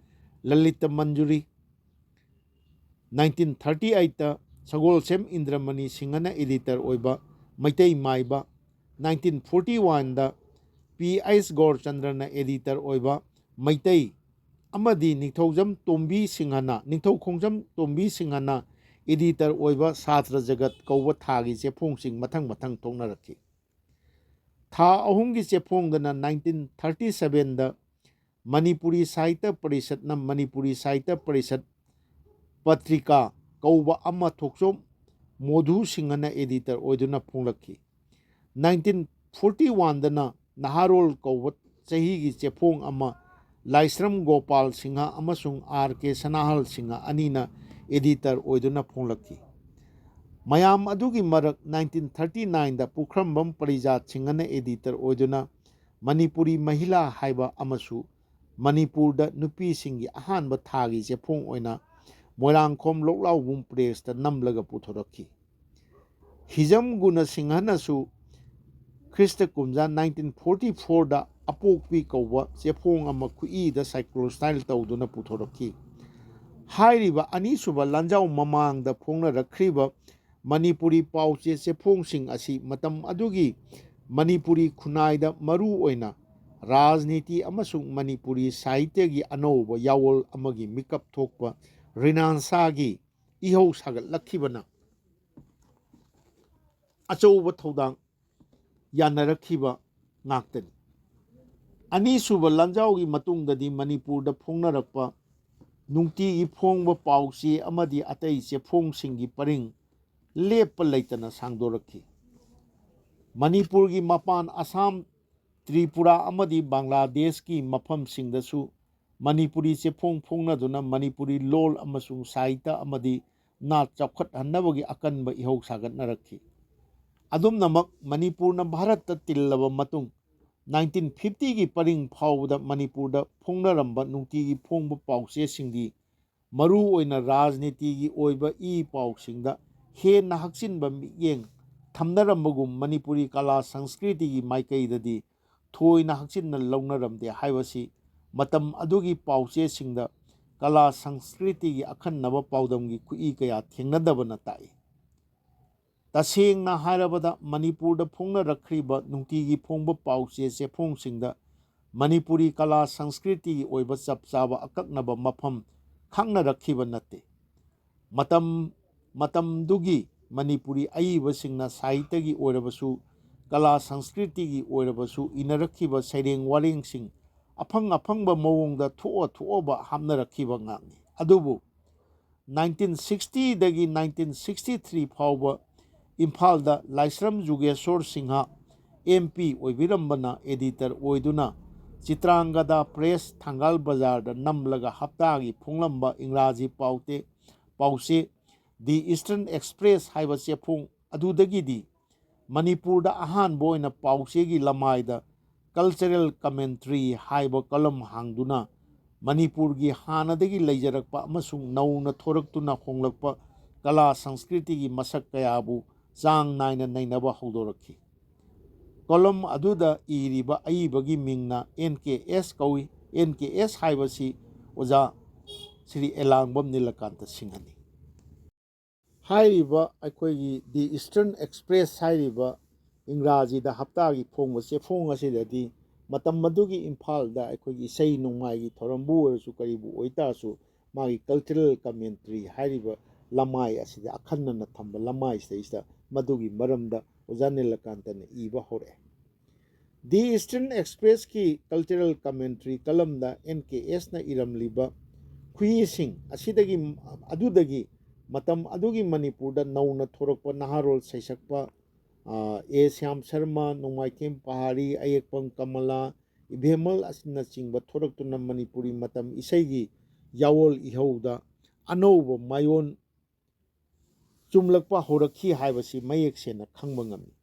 ꯂꯂꯤꯇ ꯃꯟꯖꯨꯔꯤ, ꯅꯥꯏꯟꯇꯤꯟ ꯊꯥꯔꯇꯤ ꯑꯩꯠꯇ ꯁꯒꯣꯜꯁꯦꯝ ꯏꯟꯗ꯭ꯔꯃꯅꯤ ꯁꯤꯡꯍꯅ editor ꯑꯣꯏꯕ ꯃꯩꯇꯩ ꯃꯥꯏꯕ, ꯅꯥꯏꯟꯇꯤꯟ ꯐꯣꯔꯇꯤ ꯋꯥꯟꯗ ꯄꯤ ꯑꯩꯆ ꯒꯣꯔꯆꯟꯗ꯭ꯔꯅ editor ꯑꯣꯏꯕ ꯃꯩꯇꯩ ꯑꯃꯗꯤ ꯅꯤꯡꯊꯧꯖꯝ ꯇꯣꯝꯕꯤ ꯁꯤꯡꯍꯅ, ꯅꯤꯡꯊꯧꯈꯣꯡꯖꯝ ꯇꯣꯝꯕꯤ ꯁꯤꯡꯍꯅ editor ꯑꯣꯏꯕ ꯁꯥꯇ꯭ꯔ ꯖꯒꯠ ꯀꯧꯕ ꯊꯥꯒꯤ ꯆꯦꯐꯣꯡꯁꯤꯡ ꯃꯊꯪ ꯃꯊꯪ ꯊꯣꯛꯅꯔꯛꯈꯤ꯫ ꯊꯥ ꯑꯍꯨꯝꯒꯤ ꯆꯦꯐꯣꯡꯗꯅ ꯅꯥꯏꯟꯇꯤꯟ ꯊꯥꯔꯇꯤ ꯁꯕꯦꯟꯗ ꯃꯅꯤꯄꯨꯔꯤ ꯁꯥꯍꯤꯇ꯭ꯌ ꯄꯔꯤꯁꯠꯅ ꯃꯅꯤꯄꯨꯔꯤ ꯁꯥꯍꯤꯇ꯭ꯌ ꯄꯔꯤꯁꯠ ꯄꯇ꯭ꯔꯤꯀꯥ ꯀꯧꯕ ꯑꯃ ꯊꯣꯛꯆꯣꯝ ꯃꯣꯙꯨ ꯁꯤꯡꯍꯅ editor ꯑꯣꯏꯗꯨꯅ ꯐꯣꯡꯂꯛꯈꯤ꯫ ꯅꯥꯏꯟꯇꯤꯟ ꯐꯣꯔꯇꯤ ꯋꯥꯟꯗꯅ ꯅꯍꯥꯔꯣꯜ ꯀꯧꯕ ꯆꯍꯤꯒꯤ ꯆꯦꯐꯣꯡ ꯑꯃ ꯂꯥꯏꯁ꯭ꯔꯝ ꯒꯣꯄꯥꯜ ꯁꯤꯡꯍ ꯑꯃꯁꯨꯡ ꯑꯥꯔ ꯀꯦ ꯁꯅꯥꯍꯜ ꯁꯤꯡꯍ ꯑꯅꯤꯅ editor ꯑꯣꯏꯗꯨꯅ ꯐꯣꯡꯂꯛꯈꯤ꯫ ꯃꯌꯥꯝ ꯑꯗꯨꯒꯤ ꯃꯔꯛ ꯅꯥꯏꯟꯇꯤꯟ ꯊꯥꯔꯇꯤ ꯅꯥꯏꯟꯗ ꯄꯨꯈ꯭ꯔꯝꯕꯝ ꯄꯔꯤꯖꯥꯠ ꯁꯤꯡꯍꯅ editor ꯑꯣꯏꯗꯨꯅ ꯃꯅꯤꯄꯨꯔꯤ ꯃꯍꯤꯂꯥ ꯍꯥꯏꯕ ꯑꯃꯁꯨ ꯃꯅꯤꯄꯨꯔꯗ ꯅꯨꯄꯤꯁꯤꯡꯒꯤ ꯑꯍꯥꯟꯕ ꯊꯥꯒꯤ ꯆꯦꯐꯣꯡ ꯑꯣꯏꯅ ꯃꯣꯏꯔꯥꯡꯈꯣꯝ ꯂꯣꯛꯂꯥꯎꯕꯨꯡ ꯄ꯭ꯔꯦꯁꯇ ꯅꯝꯂꯒ ꯄꯨꯊꯣꯔꯛꯈꯤ꯫ ꯍꯤꯖꯝ ꯒꯨꯅꯁꯤꯡꯍꯅꯁꯨ ꯈ꯭ꯔꯤꯁꯇ ꯀꯨꯝꯖꯥ ꯅꯥꯏꯟꯇꯤꯟ ꯐꯣꯔꯇꯤ ꯐꯣꯔꯗ ꯑꯄꯣꯛꯄꯤ ꯀꯧꯕ ꯆꯦꯐꯣꯡ ꯑꯃ ꯈꯨꯠꯏꯗ cyclostyle ꯇꯧꯗꯨꯅ ꯄꯨꯊꯣꯔꯛꯈꯤ꯫ ꯍꯥꯏꯔꯤꯕ ꯑꯅꯤꯁꯨꯕ ꯂꯥꯟꯖꯥꯎ ꯃꯃꯥꯡꯗ ꯐꯣꯡꯅꯔꯛꯈ꯭ꯔꯤꯕ ꯃꯅꯤꯄꯨꯔꯤ ꯄꯥꯎꯆꯦ ꯆꯦꯐꯣꯡꯁꯤꯡ ꯑꯁꯤ ꯃꯇꯝ ꯑꯗꯨꯒꯤ ꯃꯅꯤꯄꯨꯔꯤ ꯈꯨꯟꯅꯥꯏꯗ ꯃꯔꯨ ꯑꯣꯏꯅ ꯔꯥꯖꯅꯤꯇꯤ ꯑꯃꯁꯨꯡ ꯃꯅꯤꯄꯨꯔꯤ ꯁꯥꯍꯤꯇ꯭ꯌꯒꯤ ꯑꯅꯧꯕ ꯌꯥꯑꯣꯜ ꯑꯃꯒꯤ ꯃꯤꯀꯞ ꯊꯣꯛꯄ ꯔꯤꯅꯥꯟꯁꯥꯒꯤ ꯏꯍꯧ ꯁꯥꯒꯠꯂꯛꯈꯤꯕꯅ ꯑꯆꯧꯕ ꯊꯧꯗꯥꯡ ꯌꯥꯅꯔꯛꯈꯤꯕ ꯉꯥꯛꯇꯅꯤ꯫ ꯑꯅꯤꯁꯨꯕ ꯂꯥꯟꯖꯥꯎꯒꯤ ꯃꯇꯨꯡꯗꯗꯤ ꯃꯅꯤꯄꯨꯔꯗ ꯐꯣꯡꯅꯔꯛꯄ ꯅꯨꯡꯇꯤꯒꯤ ꯐꯣꯡꯕ ꯄꯥꯎꯆꯦ ꯑꯃꯗꯤ ꯑꯇꯩ ꯆꯦꯐꯣꯡꯁꯤꯡꯒꯤ ꯄꯔꯤꯡ ꯂꯦꯞꯄ ꯂꯩꯇꯅ ꯁꯥꯡꯗꯣꯔꯛꯈꯤ꯫ ꯃꯅꯤꯄꯨꯔꯒꯤ ꯃꯄꯥꯟ ꯑꯁꯥꯝ, ꯇ꯭ꯔꯤꯄꯨꯔꯥ ꯑꯃꯗꯤ ꯕꯪꯒ꯭ꯂꯥꯗꯦꯁꯀꯤ ꯃꯐꯝꯁꯤꯡꯗꯁꯨ ꯃꯅꯤꯄꯨꯔꯤ ꯆꯦꯐꯣꯡ ꯐꯣꯡꯅꯗꯨꯅ ꯃꯅꯤꯄꯨꯔꯤ ꯂꯣꯜ ꯑꯃꯁꯨꯡ ꯁꯥꯍꯤꯇ꯭ꯌ ꯑꯃꯗꯤ ꯅꯥꯠ ꯆꯥꯎꯈꯠꯍꯟꯅꯕꯒꯤ ꯑꯀꯟꯕ ꯏꯍꯧ ꯁꯥꯒꯠꯅꯔꯛꯈꯤ꯫ ꯑꯗꯨꯝꯅꯃꯛ ꯃꯅꯤꯄꯨꯔꯅ ꯚꯥꯔꯠꯇ ꯇꯤꯜꯂꯕ ꯃꯇꯨꯡ ꯅꯥꯏꯟꯇꯤꯟ ꯐꯤꯐꯇꯤꯒꯤ ꯄꯔꯤꯡ ꯐꯥꯎꯕꯗ ꯃꯅꯤꯄꯨꯔꯗ ꯐꯣꯡꯅꯔꯝꯕ ꯅꯨꯡꯇꯤꯒꯤ ꯐꯣꯡꯕ ꯄꯥꯎꯆꯦꯁꯤꯡꯗꯤ ꯃꯔꯨ ꯑꯣꯏꯅ ꯔꯥꯖꯅꯤꯇꯤꯒꯤ ꯑꯣꯏꯕ ꯏ ꯄꯥꯎꯁꯤꯡꯗ ꯍꯦꯟꯅ ꯍꯛꯆꯤꯟꯕ ꯃꯤꯠꯌꯦꯡ ꯊꯝꯅꯔꯝꯕꯒꯨꯝ ꯃꯅꯤꯄꯨꯔꯤ ꯀꯂꯥ ꯁꯪꯁꯀ꯭ꯔꯤꯇꯤꯒꯤ ꯃꯥꯏꯀꯩꯗꯗꯤ ꯊꯣꯏꯅ ꯍꯛꯆꯤꯟꯅ ꯂꯧꯅꯔꯝꯗꯦ ꯍꯥꯏꯕꯁꯤ ꯃꯇꯝ ꯑꯗꯨꯒꯤ ꯄꯥꯎꯆꯦꯁꯤꯡꯗ ꯀꯂꯥ ꯁꯪꯁꯀ꯭ꯔꯤꯇꯤꯒꯤ ꯑꯈꯟꯅꯕ ꯄꯥꯎꯗꯝꯒꯤ ꯈꯨꯠꯏ ꯀꯌꯥ ꯊꯦꯡꯅꯗꯕꯅ ꯇꯥꯛꯏ꯫ ꯇꯁꯦꯡꯅ ꯍꯥꯏꯔꯕꯗ, ꯃꯅꯤꯄꯨꯔꯗ ꯐꯣꯡꯅꯔꯛꯈ꯭ꯔꯤꯕ ꯅꯨꯡꯇꯤꯒꯤ ꯐꯣꯡꯕ ꯄꯥꯎꯆꯦ ꯆꯦꯐꯣꯡꯁꯤꯡꯗ ꯃꯅꯤꯄꯨꯔꯤ ꯀꯂꯥ ꯁꯪꯁꯀ꯭ꯔꯤꯇꯤꯒꯤ ꯑꯣꯏꯕ ꯆꯞ ꯆꯥꯕ ꯑꯀꯛꯅꯕ ꯃꯐꯝ ꯈꯪꯅꯔꯛꯈꯤꯕ ꯅꯠꯇꯦ꯫ ꯃꯇꯝ ꯃꯇꯝꯗꯨꯒꯤ ꯃꯅꯤꯄꯨꯔꯤ ꯑꯏꯕꯁꯤꯡꯅ ꯁꯥꯍꯤꯇ꯭ꯌꯒꯤ ꯑꯣꯏꯔꯕꯁꯨ, ꯀꯂꯥ ꯁꯪꯁꯀ꯭ꯔꯤꯇꯤꯒꯤ ꯑꯣꯏꯔꯕꯁꯨ ꯏꯅꯔꯛꯈꯤꯕ ꯁꯩꯔꯦꯡ ꯋꯥꯔꯦꯡꯁꯤꯡ ꯑꯐꯪ ꯑꯐꯪꯕ ꯃꯑꯣꯡꯗ ꯊꯣꯛꯑ ꯊꯣꯛꯑꯕ ꯍꯥꯞꯅꯔꯛꯈꯤꯕ ꯉꯥꯛꯅꯤ꯫ ꯑꯗꯨꯕꯨ nineteen sixty ꯗꯒꯤ nineteen sixty three ꯐꯥꯎꯕ ꯏꯝꯐꯥꯜꯗ ꯂꯥꯏꯁ꯭ꯔꯝ Jugeshor Singh, M P ꯑꯣꯏꯕꯤꯔꯝꯕꯅ editor ꯑꯣꯏꯗꯨꯅ ꯆꯤꯇ꯭ꯔꯥꯡꯒꯗ Press ꯊꯪꯒꯥꯜ ꯕꯖꯥꯔꯗ ꯅꯝꯂꯒ ꯍꯞꯇꯥꯒꯤ ꯐꯣꯡꯂꯝꯕ ꯏꯪꯒ꯭ꯔꯥꯖꯤ ꯄꯥꯎꯇꯦ ꯄꯥꯎꯆꯦ The Eastern Express ꯍꯥꯏꯕ ꯆꯦꯐꯣꯡ ꯑꯗꯨꯗꯒꯤꯗꯤ ꯃꯅꯤꯄꯨꯔꯗ ꯑꯍꯥꯟꯕ ꯑꯣꯏꯅ ꯄꯥꯎꯆꯦꯒꯤ ꯂꯃꯥꯏꯗ Cultural Commentary ꯍꯥꯏꯕ column ꯍꯥꯡꯗꯨꯅ ꯃꯅꯤꯄꯨꯔꯒꯤ ꯍꯥꯟꯅꯗꯒꯤ ꯂꯩꯖꯔꯛꯄ ꯑꯃꯁꯨꯡ ꯅꯧꯅ ꯊꯣꯔꯛꯇꯨꯅ ꯍꯣꯡꯂꯛꯄ ꯀꯂꯥ ꯁꯪꯁꯀ꯭ꯔꯤꯇꯤꯒꯤ ꯃꯁꯛ ꯀꯌꯥꯕꯨ ꯆꯥꯡ ꯅꯥꯏꯅ ꯅꯩꯅꯕ ꯍꯧꯗꯣꯔꯛꯈꯤ꯫ Column ꯑꯗꯨꯗ ꯏꯔꯤꯕ ꯑꯏꯕꯒꯤ ꯃꯤꯡꯅ N K S ꯀꯧꯏ꯫ N K S ꯍꯥꯏꯕꯁꯤ ꯑꯣꯖꯥ ꯁ꯭ꯔꯤ ꯑꯦꯂꯥꯡꯕꯝ ꯅꯤꯂꯀꯥꯟꯇ ꯁꯤꯡꯍꯅꯤ꯫ ꯍꯥꯏꯔꯤꯕ ꯑꯩꯈꯣꯏꯒꯤ The Eastern Express ꯍꯥꯏꯔꯤꯕ ꯏꯪꯒ꯭ꯔꯥꯖꯤꯗ ꯍꯞꯇꯥꯒꯤ ꯐꯣꯡꯕ ꯆꯦꯐꯣꯡ ꯑꯁꯤꯗꯗꯤ ꯃꯇꯝ ꯑꯗꯨꯒꯤ ꯏꯝꯐꯥꯜꯗ ꯑꯩꯈꯣꯏꯒꯤ ꯏꯁꯩ ꯅꯣꯡꯃꯥꯏꯒꯤ ꯊꯧꯔꯝꯕꯨ ꯑꯣꯏꯔꯁꯨ ꯀꯔꯤꯕꯨ ꯑꯣꯏꯇꯥꯔꯁꯨ ꯃꯥꯒꯤ Cultural Commentary ꯍꯥꯏꯔꯤꯕ ꯂꯃꯥꯏ ꯑꯁꯤꯗ ꯑꯈꯟꯅꯅ ꯊꯝꯕ ꯂꯃꯥꯏꯁꯤꯗꯩꯁꯤꯗ ꯃꯗꯨꯒꯤ ꯃꯔꯝꯗ ꯑꯣꯖꯥ ꯅꯤꯂꯀꯥꯟꯇꯅ ꯏꯕ ꯍꯧꯔꯛꯑꯦ꯫ The Eastern Expressꯀꯤ Cultural Commentary columnꯗ N K Sꯅ ꯏꯔꯝꯂꯤꯕ ꯈꯨꯍꯤꯁꯤꯡ ꯑꯁꯤꯗꯒꯤ ꯑꯗꯨꯗꯒꯤ ꯃꯇꯝ ꯑꯗꯨꯒꯤ ꯃꯅꯤꯄꯨꯔꯗ ꯅꯧꯅ ꯊꯣꯔꯛꯄ ꯅꯍꯥꯔꯣꯜ ꯁꯩꯁꯛꯄ ꯑ, ꯑꯦ ꯁ꯭ꯌꯥꯝ ꯁꯔꯃ, ꯅꯣꯡꯃꯥꯏꯊꯦꯝ ꯄꯍꯥꯔꯤ, ꯑꯌꯦꯛꯄꯝ ꯀꯃꯂꯥ, ꯏꯕꯦꯝꯃꯜ ꯑꯁꯤꯅꯆꯤꯡꯕ ꯊꯣꯔꯛꯇꯨꯅ ꯃꯅꯤꯄꯨꯔꯤ ꯃꯇꯝ ꯏꯁꯩꯒꯤ ꯌꯥꯑꯣꯜ ꯏꯍꯧꯗ ꯑꯅꯧꯕ ꯃꯥꯏꯑꯣꯟ ꯆꯨꯝꯂꯛꯄ ꯍꯧꯔꯛꯈꯤ ꯍꯥꯏꯕꯁꯤ ꯃꯌꯦꯛ ꯁꯦꯡꯅ ꯈꯪꯕ ꯉꯝꯃꯤ꯫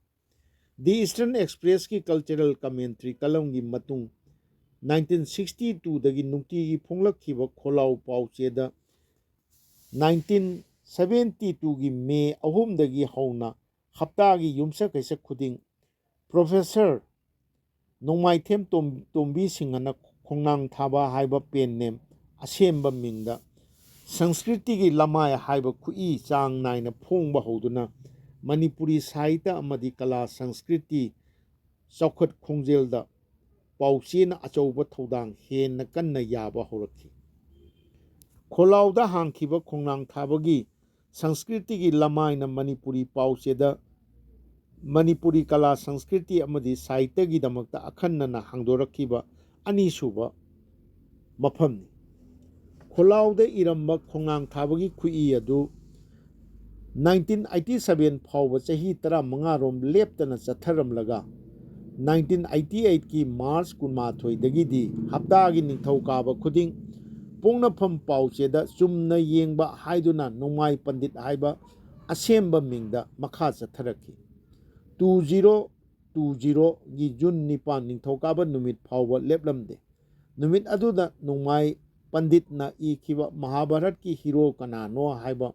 The Eastern Expressꯀꯤ Cultural Commentary columnꯒꯤ ꯃꯇꯨꯡ nineteen sixty twoꯗꯒꯤ ꯅꯨꯡꯇꯤꯒꯤ ꯐꯣꯡꯂꯛꯈꯤꯕ ꯈꯣꯜꯂꯥꯎ ꯄꯥꯎꯆꯦꯗ nineteen seventy twoꯒꯤ ꯃꯦ ꯑꯍꯨꯝꯗꯒꯤ ꯍꯧꯅ ꯍꯞꯇꯥꯒꯤ ꯌꯨꯝꯁꯀꯩꯁ ꯈꯨꯗꯤꯡ Professor ꯅꯣꯡꯃꯥꯏꯊꯦꯝ ꯇꯣꯝ-, ꯇꯣꯝꯕꯤ ꯁꯤꯡꯍꯅ ꯈꯣꯡꯅꯥꯡ ꯊꯥꯕ ꯍꯥꯏꯕ pen name ꯑꯁꯦꯝꯕ ꯃꯤꯡꯗ ꯁꯪꯁꯀ꯭ꯔꯤꯇꯤꯒꯤ ꯂꯃꯥꯏ ꯍꯥꯏꯕ ꯈꯨꯠꯏ ꯆꯥꯡ ꯅꯥꯏꯅ ꯐꯣꯡꯕ ꯍꯧꯗꯨꯅ ꯃꯅꯤꯄꯨꯔꯤ ꯁꯥꯍꯤꯇ꯭ꯌ ꯑꯃꯗꯤ ꯀꯂꯥ ꯁꯪꯁꯀ꯭ꯔꯤꯇꯤ ꯆꯥꯎꯈꯠ ꯈꯣꯡꯖꯦꯜꯗ ꯄꯥꯎꯆꯦꯅ ꯑꯆꯧꯕ ꯊꯧꯗꯥꯡ ꯍꯦꯟꯅ ꯀꯟꯅ ꯌꯥꯕ ꯍꯧꯔꯛꯈꯤ꯫ ꯈꯣꯜꯂꯥꯎꯗ ꯍꯥꯡꯈꯤꯕ ꯈꯣꯡꯅꯥꯡ ꯊꯥꯕꯒꯤ ꯁꯪꯁꯀ꯭ꯔꯤꯇꯤꯒꯤ ꯂꯃꯥꯏꯅ ꯃꯅꯤꯄꯨꯔꯤ ꯄꯥꯎꯆꯦꯗ ꯃꯅꯤꯄꯨꯔꯤ ꯀꯂꯥ ꯁꯪꯁꯀ꯭ꯔꯤꯇꯤ ꯑꯃꯗꯤ ꯁꯥꯍꯤꯇ꯭ꯌꯒꯤꯗꯃꯛꯇ ꯑꯈꯟꯅꯅ ꯍꯥꯡꯗꯣꯔꯛꯈꯤꯕ ꯑꯅꯤꯁꯨꯕ ꯃꯐꯝꯅꯤ꯫ ꯈꯣꯜꯂꯥꯎꯗ ꯏꯔꯝꯕ ꯈꯣꯡꯅꯥꯡ ꯊꯥꯕꯒꯤ ꯈꯨꯠꯏ ꯑꯗꯨ nineteen eighty seven ꯐꯥꯎꯕ ꯆꯍꯤ ꯇꯔꯥꯃꯉꯥ ꯔꯣꯝ ꯂꯦꯞꯇꯅ ꯆꯠꯊꯔꯝꯂꯒ, nineteen eighty eight ꯀꯤ March ꯀꯨꯟꯃꯥꯊꯣꯏꯗꯒꯤꯗꯤ ꯍꯞꯇꯥꯒꯤ ꯅꯤꯡꯊꯧꯀꯥꯕ ꯈꯨꯗꯤꯡ ꯄꯣꯛꯅꯐꯝ ꯄꯥꯎꯆꯦꯗ ꯆꯨꯝꯅ ꯌꯦꯡꯕ ꯍꯥꯏꯗꯨꯅ ꯅꯣꯡꯃꯥꯏ ꯄꯟꯗꯤꯠ ꯍꯥꯏꯕ ꯑꯁꯦꯝꯕ ꯃꯤꯡꯗ ꯃꯈꯥ ꯆꯠꯊꯔꯛꯈꯤ꯫ Two zero two zero ꯒꯤ June ꯅꯤꯄꯥꯟ ꯅꯤꯡꯊꯧꯀꯥꯕ ꯅꯨꯃꯤꯠ ꯐꯥꯎꯕ ꯂꯦꯞꯂꯝꯗꯦ꯫ ꯅꯨꯃꯤꯠ ꯑꯗꯨꯗ ꯅꯣꯡꯃꯥꯏ ꯄꯟꯗꯤꯠꯅ ꯏꯈꯤꯕ ꯃꯍꯥꯚꯥꯔꯠꯀꯤ ꯍꯤꯔꯣ ꯀꯅꯥꯅꯣ ꯍꯥꯏꯕ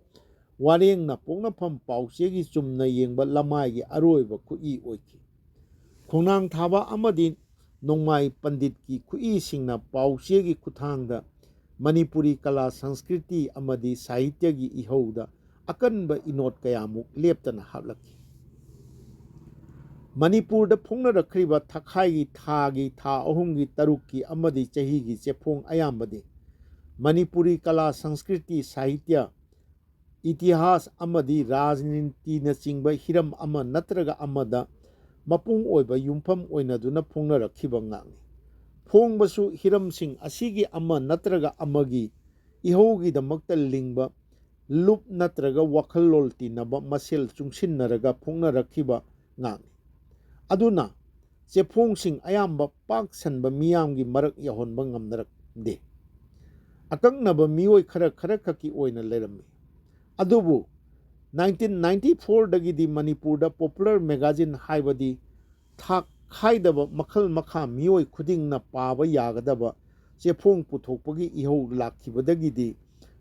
ꯋꯥꯔꯦꯡꯅ ꯄꯣꯛꯅꯐꯝ ꯄꯥꯎꯆꯦꯒꯤ ꯆꯨꯝꯅ ꯌꯦꯡꯕ ꯂꯃꯥꯏꯒꯤ ꯑꯔꯣꯏꯕ ꯈꯨꯠꯏ ꯑꯣꯏꯈꯤ꯫ ꯈꯣꯡꯅꯥꯡ ꯊꯥꯕ ꯑꯃꯗꯤ ꯅꯣꯡꯃꯥꯏ ꯄꯟꯗꯤꯠꯀꯤ ꯈꯨꯠꯏꯁꯤꯡꯅ ꯄꯥꯎꯆꯦꯒꯤ ꯈꯨꯠꯊꯥꯡꯗ ꯃꯅꯤꯄꯨꯔꯤ ꯀꯂꯥ ꯁꯪꯁꯀ꯭ꯔꯤꯇꯤ ꯑꯃꯗꯤ ꯁꯥꯍꯤꯇ꯭ꯌꯒꯤ ꯏꯍꯧꯗ ꯑꯀꯟꯕ ꯏꯅꯣꯠ ꯀꯌꯥꯃꯨꯛ ꯂꯦꯞꯇꯅ ꯍꯥꯞꯂꯛꯈꯤ꯫ ꯃꯅꯤꯄꯨꯔꯗ ꯐꯣꯡꯅꯔꯛꯈ꯭ꯔꯤꯕ ꯊꯥꯈꯥꯏꯒꯤ ꯊꯥꯒꯤ, ꯊꯥ ꯑꯍꯨꯝꯒꯤ, ꯇꯔꯨꯛꯀꯤ ꯑꯃꯗꯤ ꯆꯍꯤꯒꯤ ꯆꯦꯐꯣꯡ ꯑꯌꯥꯝꯕꯗꯤ ꯃꯅꯤꯄꯨꯔꯤ ꯀꯂꯥ, ꯁꯪꯁꯀ꯭ꯔꯤꯇꯤ, ꯁꯥꯍꯤꯇ꯭ꯌ, ꯏꯇꯤꯍꯥꯁ ꯑꯃꯗꯤ ꯔꯥꯖꯅꯤꯇꯤꯅꯆꯤꯡꯕ ꯍꯤꯔꯝ ꯑꯃ ꯅꯠꯇ꯭ꯔꯒ ꯑꯃꯗ ꯃꯄꯨꯡ ꯑꯣꯏꯕ ꯌꯨꯝꯐꯝ ꯑꯣꯏꯅꯗꯨꯅ ꯐꯣꯡꯅꯔꯛꯈꯤꯕ ꯉꯥꯛꯅꯤ꯫ ꯐꯣꯡꯕꯁꯨ ꯍꯤꯔꯝꯁꯤꯡ ꯑꯁꯤꯒꯤ ꯑꯃ ꯅꯠꯇ꯭ꯔꯒ ꯑꯃꯒꯤ ꯏꯍꯧꯒꯤꯗꯃꯛꯇ ꯂꯤꯡꯕ ꯂꯨꯞ ꯅꯠꯇ꯭ꯔꯒ ꯋꯥꯈꯜꯂꯣꯜ ꯇꯤꯟꯅꯕ ꯃꯁꯦꯜ ꯆꯨꯡꯁꯤꯟꯅꯔꯒ ꯐꯣꯡꯅꯔꯛꯈꯤꯕ ꯉꯥꯛꯅꯤ꯫ ꯑꯗꯨꯅ ꯆꯦꯐꯣꯡꯁꯤꯡ ꯑꯌꯥꯝꯕ ꯄꯥꯛ ꯁꯟꯕ ꯃꯤꯌꯥꯝꯒꯤ ꯃꯔꯛ ꯌꯧꯍꯟꯕ ꯉꯝꯅꯔꯛꯇꯦ꯫ ꯑꯀꯛꯅꯕ ꯃꯤꯑꯣꯏ ꯈꯔ ꯈꯔꯈꯛꯀꯤ ꯑꯣꯏꯅ ꯂꯩꯔꯝꯃꯤ꯫ ꯑꯗꯨꯕꯨ nineteen ninety four ꯗꯒꯤꯗꯤ ꯃꯅꯤꯄꯨꯔꯗ popular magazine ꯍꯥꯏꯕꯗꯤ ꯊꯥꯛ ꯈꯥꯏꯗꯕ ꯃꯈꯜ ꯃꯈꯥ ꯃꯤꯑꯣꯏ ꯈꯨꯗꯤꯡꯅ ꯄꯥꯕ ꯌꯥꯒꯗꯕ ꯆꯦꯐꯣꯡ ꯄꯨꯊꯣꯛꯄꯒꯤ ꯏꯍꯧ ꯂꯥꯛꯈꯤꯕꯗꯒꯤꯗꯤ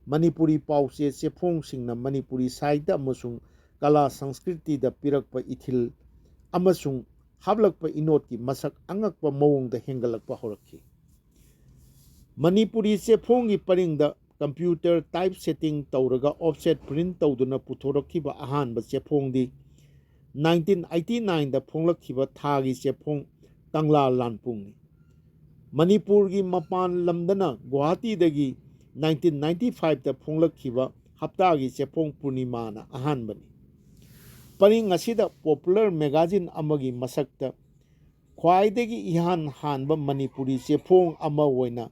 ꯃꯅꯤꯄꯨꯔꯤ ꯄꯥꯎꯆꯦ ꯆꯦꯐꯣꯡꯁꯤꯡꯅ ꯃꯅꯤꯄꯨꯔꯤ ꯁꯥꯍꯤꯇ꯭ꯌ ꯑꯃꯁꯨꯡ ꯀꯂꯥ ꯁꯪꯁꯀ꯭ꯔꯤꯇꯤꯗ ꯄꯤꯔꯛꯄ ꯏꯊꯤꯜ ꯑꯃꯁꯨꯡ ꯍꯥꯞꯂꯛꯄ ꯏꯅꯣꯠꯀꯤ ꯃꯁꯛ ꯑꯉꯛꯄ ꯃꯑꯣꯡꯗ ꯍꯦꯟꯒꯠꯂꯛꯄ ꯍꯧꯔꯛꯈꯤ꯫ ꯃꯅꯤꯄꯨꯔꯤ ꯆꯦꯐꯣꯡꯒꯤ ꯄꯔꯤꯡꯗ computer typesetting ꯇꯧꯔꯒ offset print ꯇꯧꯗꯨꯅ ꯄꯨꯊꯣꯔꯛꯈꯤꯕ ꯑꯍꯥꯟꯕ ꯆꯦꯐꯣꯡꯗꯤ nineteen eighty nineꯗ ꯐꯣꯡꯂꯛꯈꯤꯕ ꯊꯥꯒꯤ ꯆꯦꯐꯣꯡ ꯀꯪꯂꯥ ꯂꯥꯟꯄꯨꯡꯅꯤ꯫ ꯃꯅꯤꯄꯨꯔꯒꯤ ꯃꯄꯥꯟ ꯂꯝꯗꯅ ꯒꯨꯋꯥꯍꯥꯇꯤꯗꯒꯤ nineteen ninety fiveꯇ ꯐꯣꯡꯂꯛꯈꯤꯕ ꯍꯞꯇꯥꯒꯤ ꯆꯦꯐꯣꯡ ꯄꯨꯔꯅꯤꯃꯥꯅ ꯑꯍꯥꯟꯕꯅꯤ꯫ ꯄꯔꯤꯡ ꯑꯁꯤꯗ popular magazine ꯑꯃꯒꯤ ꯃꯁꯛꯇ ꯈ꯭ꯋꯥꯏꯗꯒꯤ ꯏꯍꯥꯟ ꯍꯥꯟꯕ ꯃꯅꯤꯄꯨꯔꯤ ꯆꯦꯐꯣꯡ ꯑꯃ ꯑꯣꯏꯅ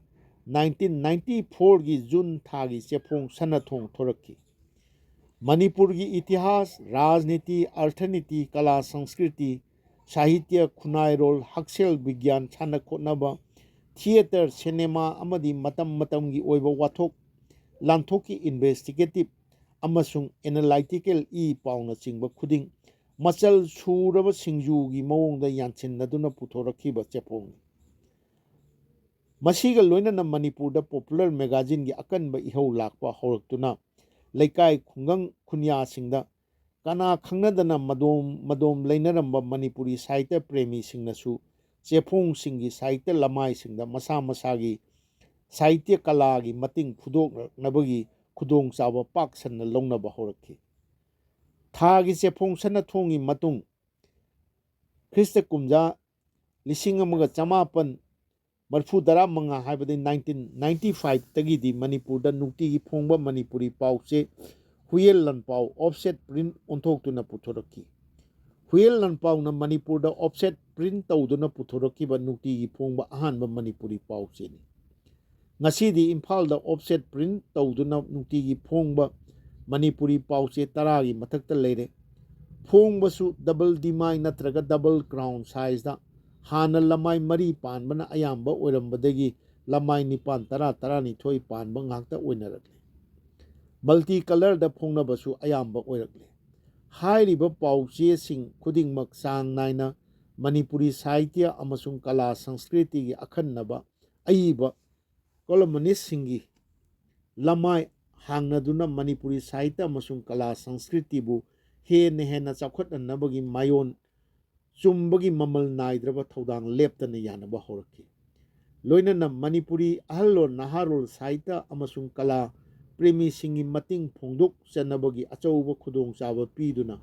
nineteen ninety fourꯒꯤ June ꯊꯥꯒꯤ ꯆꯦꯐꯣꯡ ꯁꯅꯥꯊꯣꯡ ꯊꯣꯔꯛꯈꯤ꯫ ꯃꯅꯤꯄꯨꯔꯒꯤ ꯏꯇꯤꯍꯥꯁ, ꯔꯥꯖꯅꯤꯇꯤ, ꯑꯔꯊꯅꯤꯇꯤ, ꯀꯂꯥ ꯁꯪꯁꯀ꯭ꯔꯤꯇꯤ, ꯁꯥꯍꯤꯇ꯭ꯌ, ꯈꯨꯟꯅꯥꯏꯔꯣꯜ, ꯍꯛꯁꯦꯜ ꯕꯤꯒ꯭ꯌꯥꯟ, ꯁꯥꯟꯅ ꯈꯣꯠꯅꯕ, theatre, cinema ꯑꯃꯗꯤ ꯃꯇꯝ ꯃꯇꯝꯒꯤ ꯑꯣꯏꯕ ꯋꯥꯊꯣꯛ ꯂꯥꯟꯊꯣꯛꯀꯤ investigative ꯑꯃꯁꯨꯡ analytical ꯏ ꯄꯥꯎꯅꯆꯤꯡꯕ ꯈꯨꯗꯤꯡ ꯃꯆꯜ ꯁꯨꯔꯕ ꯁꯤꯡꯖꯨꯒꯤ ꯃꯑꯣꯡꯗ ꯌꯥꯟꯁꯤꯟꯅꯗꯨꯅ ꯄꯨꯊꯣꯔꯛꯈꯤꯕ ꯆꯦꯐꯣꯡꯅꯤ꯫ ꯃꯁꯤꯒ ꯂꯣꯏꯅꯅ ꯃꯅꯤꯄꯨꯔꯗ popular magazineꯒꯤ ꯑꯀꯟꯕ ꯏꯍꯧ ꯂꯥꯛꯄ ꯍꯧꯔꯛꯇꯨꯅ ꯂꯩꯀꯥꯏ ꯈꯨꯡꯒꯪ ꯈꯨꯟꯌꯥꯁꯤꯡꯗ ꯀꯅꯥ ꯈꯪꯅꯗꯅ ꯃꯗꯣꯝ ꯃꯗꯣꯝ ꯂꯩꯅꯔꯝꯕ ꯃꯅꯤꯄꯨꯔꯤ ꯁꯥꯍꯤꯇ꯭ꯌ ꯄ꯭ꯔꯦꯃꯤꯁꯤꯡꯅꯁꯨ ꯆꯦꯐꯣꯡꯁꯤꯡꯒꯤ ꯁꯥꯍꯤꯇ꯭ꯌ ꯂꯃꯥꯏꯁꯤꯡꯗ ꯃꯁꯥ ꯃꯁꯥꯒꯤ ꯁꯥꯍꯤꯇ꯭ꯌ ꯀꯂꯥꯒꯤ ꯃꯇꯤꯡ ꯐꯨꯗꯣꯛꯅꯕꯒꯤ ꯈꯨꯗꯣꯡꯆꯥꯕ ꯄꯥꯛ ꯁꯟꯅ ꯂꯧꯅꯕ ꯍꯧꯔꯛꯈꯤ꯫ ꯊꯥꯒꯤ ꯆꯦꯐꯣꯡ ꯁꯅꯥꯊꯣꯡꯒꯤ ꯃꯇꯨꯡ ꯈ꯭ꯔꯤꯁꯇ ꯀꯨꯝꯖꯥ ꯂꯤꯁꯤꯡ ꯑꯃꯒ ꯆꯃꯥꯄꯟ ꯃꯔꯤꯐꯨ ꯇꯔꯥ ꯃꯉꯥ, ꯍꯥꯏꯕꯗꯤ nineteen ninety fiveꯇꯒꯤꯗꯤ ꯃꯅꯤꯄꯨꯔꯗ ꯅꯨꯡꯇꯤꯒꯤ ꯐꯣꯡꯕ ꯃꯅꯤꯄꯨꯔꯤ ꯄꯥꯎꯆꯦ ꯍꯨꯏꯌꯦꯟ ꯂꯥꯟꯄꯥꯎ offset print ꯑꯣꯟꯊꯣꯛꯇꯨꯅ ꯄꯨꯊꯣꯔꯛꯈꯤ꯫ ꯍꯨꯏꯌꯦꯟ ꯂꯥꯟꯄꯥꯎꯅ ꯃꯅꯤꯄꯨꯔꯗ offset print ꯇꯧꯗꯨꯅ ꯄꯨꯊꯣꯔꯛꯈꯤꯕ ꯅꯨꯡꯇꯤꯒꯤ ꯐꯣꯡꯕ ꯑꯍꯥꯟꯕ ꯃꯅꯤꯄꯨꯔꯤ ꯄꯥꯎꯆꯦꯅꯤ꯫ ꯉꯁꯤꯗꯤ ꯏꯝꯐꯥꯜꯗ offset print ꯇꯧꯗꯨꯅ ꯅꯨꯡꯇꯤꯒꯤ ꯐꯣꯡꯕ ꯃꯅꯤꯄꯨꯔꯤ ꯄꯥꯎꯆꯦ ꯇꯔꯥꯒꯤ ꯃꯊꯛꯇ ꯂꯩꯔꯦ꯫ ꯐꯣꯡꯕꯁꯨ double ꯗꯤꯃꯥꯏ ꯅꯠꯇ꯭ꯔꯒ double crown sizeꯗ꯫ ꯍꯥꯟꯅ ꯂꯃꯥꯏ ꯃꯔꯤ ꯄꯥꯟꯕꯅ ꯑꯌꯥꯝꯕ ꯑꯣꯏꯔꯝꯕꯗꯒꯤ ꯂꯃꯥꯏ ꯅꯤꯄꯥꯟ, ꯇꯔꯥ, ꯇꯔꯥꯅꯤꯊꯣꯏ ꯄꯥꯟꯕ ꯉꯥꯛꯇ ꯑꯣꯏꯅꯔꯛꯂꯦ꯫ Multi colourꯗ ꯐꯣꯡꯅꯕꯁꯨ ꯑꯌꯥꯝꯕ ꯑꯣꯏꯔꯛꯂꯦ꯫ ꯍꯥꯏꯔꯤꯕ ꯄꯥꯎꯆꯦꯁꯤꯡ ꯈꯨꯗꯤꯡꯃꯛ ꯆꯥꯡ ꯅꯥꯏꯅ ꯃꯅꯤꯄꯨꯔꯤ ꯁꯥꯍꯤꯇ꯭ꯌ ꯑꯃꯁꯨꯡ ꯀꯂꯥ ꯁꯪꯁꯀ꯭ꯔꯤꯇꯤꯒꯤ ꯑꯈꯟꯅꯕ ꯑꯏꯕ columnistꯁꯤꯡꯒꯤ ꯂꯃꯥꯏ ꯍꯥꯡꯅꯗꯨꯅ ꯃꯅꯤꯄꯨꯔꯤ ꯁꯥꯍꯤꯇ꯭ꯌ ꯑꯃꯁꯨꯡ ꯀꯂꯥ ꯁꯪꯁꯀ꯭ꯔꯤꯇꯤꯕꯨ ꯍꯦꯟꯅ ꯍꯦꯟꯅ ꯆꯥꯎꯈꯠꯍꯟꯅꯕꯒꯤ ꯃꯥꯏꯑꯣꯟ ꯆꯨꯝꯕꯒꯤ ꯃꯃꯜ ꯅꯥꯏꯗ꯭ꯔꯕ ꯊꯧꯗꯥꯡ ꯂꯦꯞꯇꯅ ꯌꯥꯅꯕ ꯍꯧꯔꯛꯈꯤ꯫ ꯂꯣꯏꯅꯅ ꯃꯅꯤꯄꯨꯔꯤ ꯑꯍꯜꯂꯣꯟ ꯅꯍꯥꯔꯣꯜ ꯁꯥꯍꯤꯇ꯭ꯌ ꯑꯃꯁꯨꯡ ꯀꯂꯥ ꯄ꯭ꯔꯦꯃꯤꯁꯤꯡꯒꯤ ꯃꯇꯤꯡ ꯐꯣꯡꯗꯣꯛꯆꯅꯕꯒꯤ ꯑꯆꯧꯕ ꯈꯨꯗꯣꯡꯆꯥꯕ ꯄꯤꯗꯨꯅ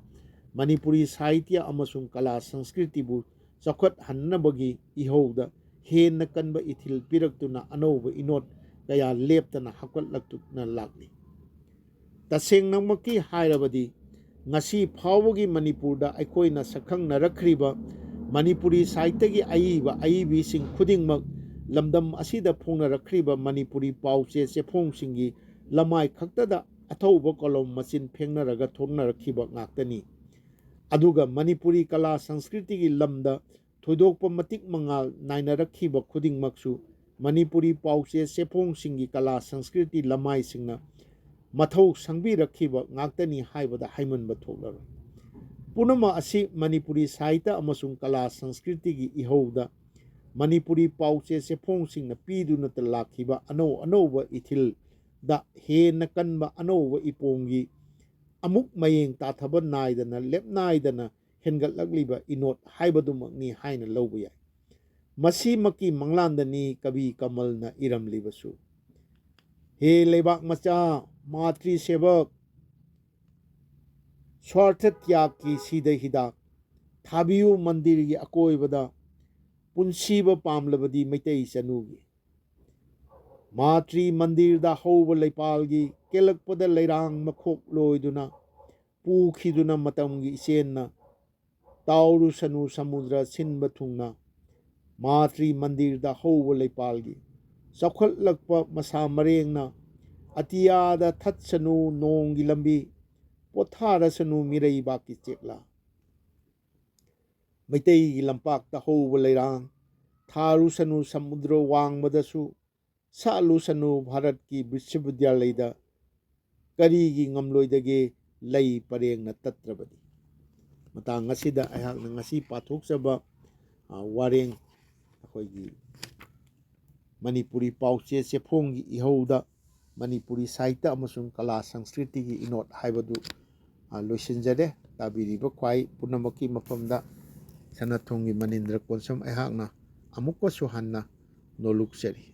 ꯃꯅꯤꯄꯨꯔꯤ ꯁꯥꯍꯤꯇ꯭ꯌ ꯑꯃꯁꯨꯡ ꯀꯂꯥ ꯁꯪꯁꯀ꯭ꯔꯤꯇꯤꯕꯨ ꯆꯥꯎꯈꯠꯍꯟꯅꯕꯒꯤ ꯏꯍꯧꯗ ꯍꯦꯟꯅ ꯀꯟꯕ ꯏꯊꯤꯜ ꯄꯤꯔꯛꯇꯨꯅ ꯑꯅꯧꯕ ꯏꯅꯣꯠ ꯀꯌꯥ ꯂꯦꯞꯇꯅ ꯍꯥꯞꯀꯠꯂꯛꯇꯨꯅ ꯂꯥꯛꯂꯤ꯫ ꯇꯁꯦꯡꯅꯃꯛꯀꯤ ꯍꯥꯏꯔꯕꯗꯤ ꯉꯁꯤ ꯐꯥꯎꯕꯒꯤ ꯃꯅꯤꯄꯨꯔꯗ ꯑꯩꯈꯣꯏꯅ ꯁꯛꯈꯪꯅꯔꯛꯈ꯭ꯔꯤꯕ ꯃꯅꯤꯄꯨꯔꯤ ꯁꯥꯍꯤꯇ꯭ꯌꯒꯤ ꯑꯏꯕ ꯑꯏꯕꯤꯁꯤꯡ ꯈꯨꯗꯤꯡꯃꯛ ꯂꯝꯗꯝ ꯑꯁꯤꯗ ꯐꯣꯡꯅꯔꯛꯈ꯭ꯔꯤꯕ ꯃꯅꯤꯄꯨꯔꯤ ꯄꯥꯎꯆꯦ ꯆꯦꯐꯣꯡꯁꯤꯡꯒꯤ ꯂꯃꯥꯏ ꯈꯛꯇꯗ ꯑꯊꯧꯕ ꯀꯣꯂꯣꯝ ꯃꯆꯤꯟ ꯐꯦꯡꯅꯔꯒ ꯊꯣꯛꯅꯔꯛꯈꯤꯕ ꯉꯥꯛꯇꯅꯤ꯫ ꯑꯗꯨꯒ ꯃꯅꯤꯄꯨꯔꯤ ꯀꯂꯥ ꯁꯪꯁꯀ꯭ꯔꯤꯇꯤꯒꯤ ꯂꯝꯗ ꯊꯣꯏꯗꯣꯛꯄ ꯃꯇꯤꯛ ꯃꯉꯥꯜ ꯅꯥꯏꯅꯔꯛꯈꯤꯕ ꯈꯨꯗꯤꯡꯃꯛꯁꯨ ꯃꯅꯤꯄꯨꯔꯤ ꯄꯥꯎꯆꯦ ꯆꯦꯐꯣꯡꯁꯤꯡꯒꯤ ꯀꯂꯥ ꯁꯪꯁꯀ꯭ꯔꯤꯇꯤ ꯂꯃꯥꯏꯁꯤꯡꯅ ꯃꯊꯧ ꯁꯪꯕꯤꯔꯛꯈꯤꯕ ꯉꯥꯛꯇꯅꯤ ꯍꯥꯏꯕꯗ ꯍꯥꯏꯃꯟꯕ ꯊꯣꯛꯂꯔꯣꯏ꯫ ꯄꯨꯝꯅꯃꯛ ꯑꯁꯤ ꯃꯅꯤꯄꯨꯔꯤ ꯁꯥꯍꯤꯇ꯭ꯌ ꯑꯃꯁꯨꯡ ꯀꯂꯥ ꯁꯪꯁꯀ꯭ꯔꯤꯇꯤꯒꯤ ꯏꯍꯧꯗ ꯃꯅꯤꯄꯨꯔꯤ ꯄꯥꯎꯆꯦ ꯆꯦꯐꯣꯡꯁꯤꯡꯅ ꯄꯤꯗꯨꯅꯇ ꯂꯥꯛꯈꯤꯕ ꯑꯅꯧ ꯑꯅꯧꯕ ꯏꯊꯤꯜꯗ ꯍꯦꯟꯅ ꯀꯟꯕ ꯑꯅꯧꯕ ꯏꯄꯣꯝꯒꯤ ꯑꯃꯨꯛ ꯃꯌꯦꯡ ꯇꯥꯊꯕ ꯅꯥꯏꯗꯅ ꯂꯦꯞꯅꯥꯏꯗꯅ ꯍꯦꯟꯒꯠꯂꯛꯂꯤꯕ ꯏꯅꯣꯠ ꯍꯥꯏꯕꯗꯨꯃꯛꯅꯤ ꯍꯥꯏꯅ ꯂꯧꯕ ꯌꯥꯏ꯫ ꯃꯁꯤꯃꯛꯀꯤ ꯃꯪꯂꯥꯟꯗꯅꯤ ꯀꯕꯤ ꯀꯃꯜꯅ ꯏꯔꯝꯂꯤꯕꯁꯨ꯫ ꯍꯦ ꯂꯩꯕꯥꯛ ꯃꯆꯥ, ꯃꯥꯇ꯭ꯔꯤ ꯁꯦꯕꯛ, ꯁ꯭ꯋꯥꯔꯊ ꯇ꯭ꯌꯥꯒꯀꯤ ꯁꯤꯗ ꯍꯤꯗꯥꯛ ꯊꯥꯕꯤꯌꯨ ꯃꯟꯗꯤꯔꯒꯤ ꯑꯀꯣꯏꯕꯗ, ꯄꯨꯟꯁꯤꯕ ꯄꯥꯝꯂꯕꯗꯤ ꯃꯩꯇꯩ ꯆꯅꯨꯒꯤ꯫ ꯃꯥꯇ꯭ꯔꯤ ꯃꯟꯗꯤꯔꯗ ꯍꯧꯕ ꯂꯩꯄꯥꯜꯒꯤ ꯀꯦꯜꯂꯛꯄꯗ ꯂꯩꯔꯥꯡ ꯃꯈꯣꯛ ꯂꯣꯏꯗꯨꯅ ꯄꯨꯈꯤꯗꯨꯅ ꯃꯇꯝꯒꯤ ꯏꯆꯦꯟꯅ ꯇꯥꯎꯔꯨꯁꯅꯨ ꯁꯃꯨꯗ꯭ꯔ ꯁꯤꯟꯕ ꯊꯨꯡꯅ꯫ ꯃꯥꯇ꯭ꯔꯤ ꯃꯟꯗꯤꯔꯗ ꯍꯧꯕ ꯂꯩꯄꯥꯜꯒꯤ ꯆꯥꯎꯈꯠꯂꯛꯄ ꯃꯁꯥ ꯃꯔꯦꯡꯅ ꯑꯇꯤꯌꯥꯗ ꯊꯠꯁꯅꯨ ꯅꯣꯡꯒꯤ ꯂꯝꯕꯤ, ꯄꯣꯊꯥꯔꯁꯅꯨ ꯃꯤꯔꯩꯕꯥꯛꯀꯤ ꯆꯦꯛꯂꯥ꯫ ꯃꯩꯇꯩꯒꯤ ꯂꯝꯄꯥꯛꯇ ꯍꯧꯕ ꯂꯩꯔꯥꯡ ꯊꯥꯔꯨꯁꯅꯨ ꯁꯃꯨꯗ꯭ꯔ ꯋꯥꯡꯃꯗꯁꯨ, ꯁꯥꯠꯂꯨꯁꯅꯨ ꯚꯥꯔꯠꯀꯤ ꯕꯤꯁ꯭ꯋꯕꯤꯗ꯭ꯌꯥꯂꯩꯗ ꯀꯔꯤꯒꯤ ꯉꯝꯂꯣꯏꯗꯒꯦ ꯂꯩ ꯄꯔꯦꯡꯅ ꯇꯠꯇ꯭ꯔꯕꯗꯤ꯫ ꯃꯇꯥꯡ ꯑꯁꯤꯗ ꯑꯩꯍꯥꯛꯅ ꯉꯁꯤ ꯄꯥꯊꯣꯛꯆꯕ, ꯑ, ꯋꯥꯔꯦꯡ ꯑꯩꯈꯣꯏꯒꯤ ꯃꯅꯤꯄꯨꯔꯤ ꯄꯥꯎꯆꯦ ꯆꯦꯐꯣꯡꯒꯤ ꯏꯍꯧꯗ ꯃꯅꯤꯄꯨꯔꯤ ꯁꯥꯍꯤꯇ꯭ꯌ ꯑꯃꯁꯨꯡ ꯀꯂꯥ ꯁꯪꯁꯀ꯭ꯔꯤꯇꯤꯒꯤ ꯏꯅꯣꯠ ꯍꯥꯏꯕꯗꯨ, ꯑ, ꯂꯣꯏꯁꯤꯟꯖꯔꯦ꯫ ꯇꯥꯕꯤꯔꯤꯕ ꯈ꯭ꯋꯥꯏ ꯄꯨꯝꯅꯃꯛꯀꯤ ꯃꯐꯝꯗ ꯁꯅꯥꯊꯣꯡꯒꯤ ꯃꯅꯤꯟꯗ꯭ꯔ ꯀꯣꯟꯁꯝ ꯑꯩꯍꯥꯛꯅ ꯑꯃꯨꯛꯀꯁꯨ ꯍꯟꯅ ꯅꯣꯂꯨꯛꯆꯔꯤ꯫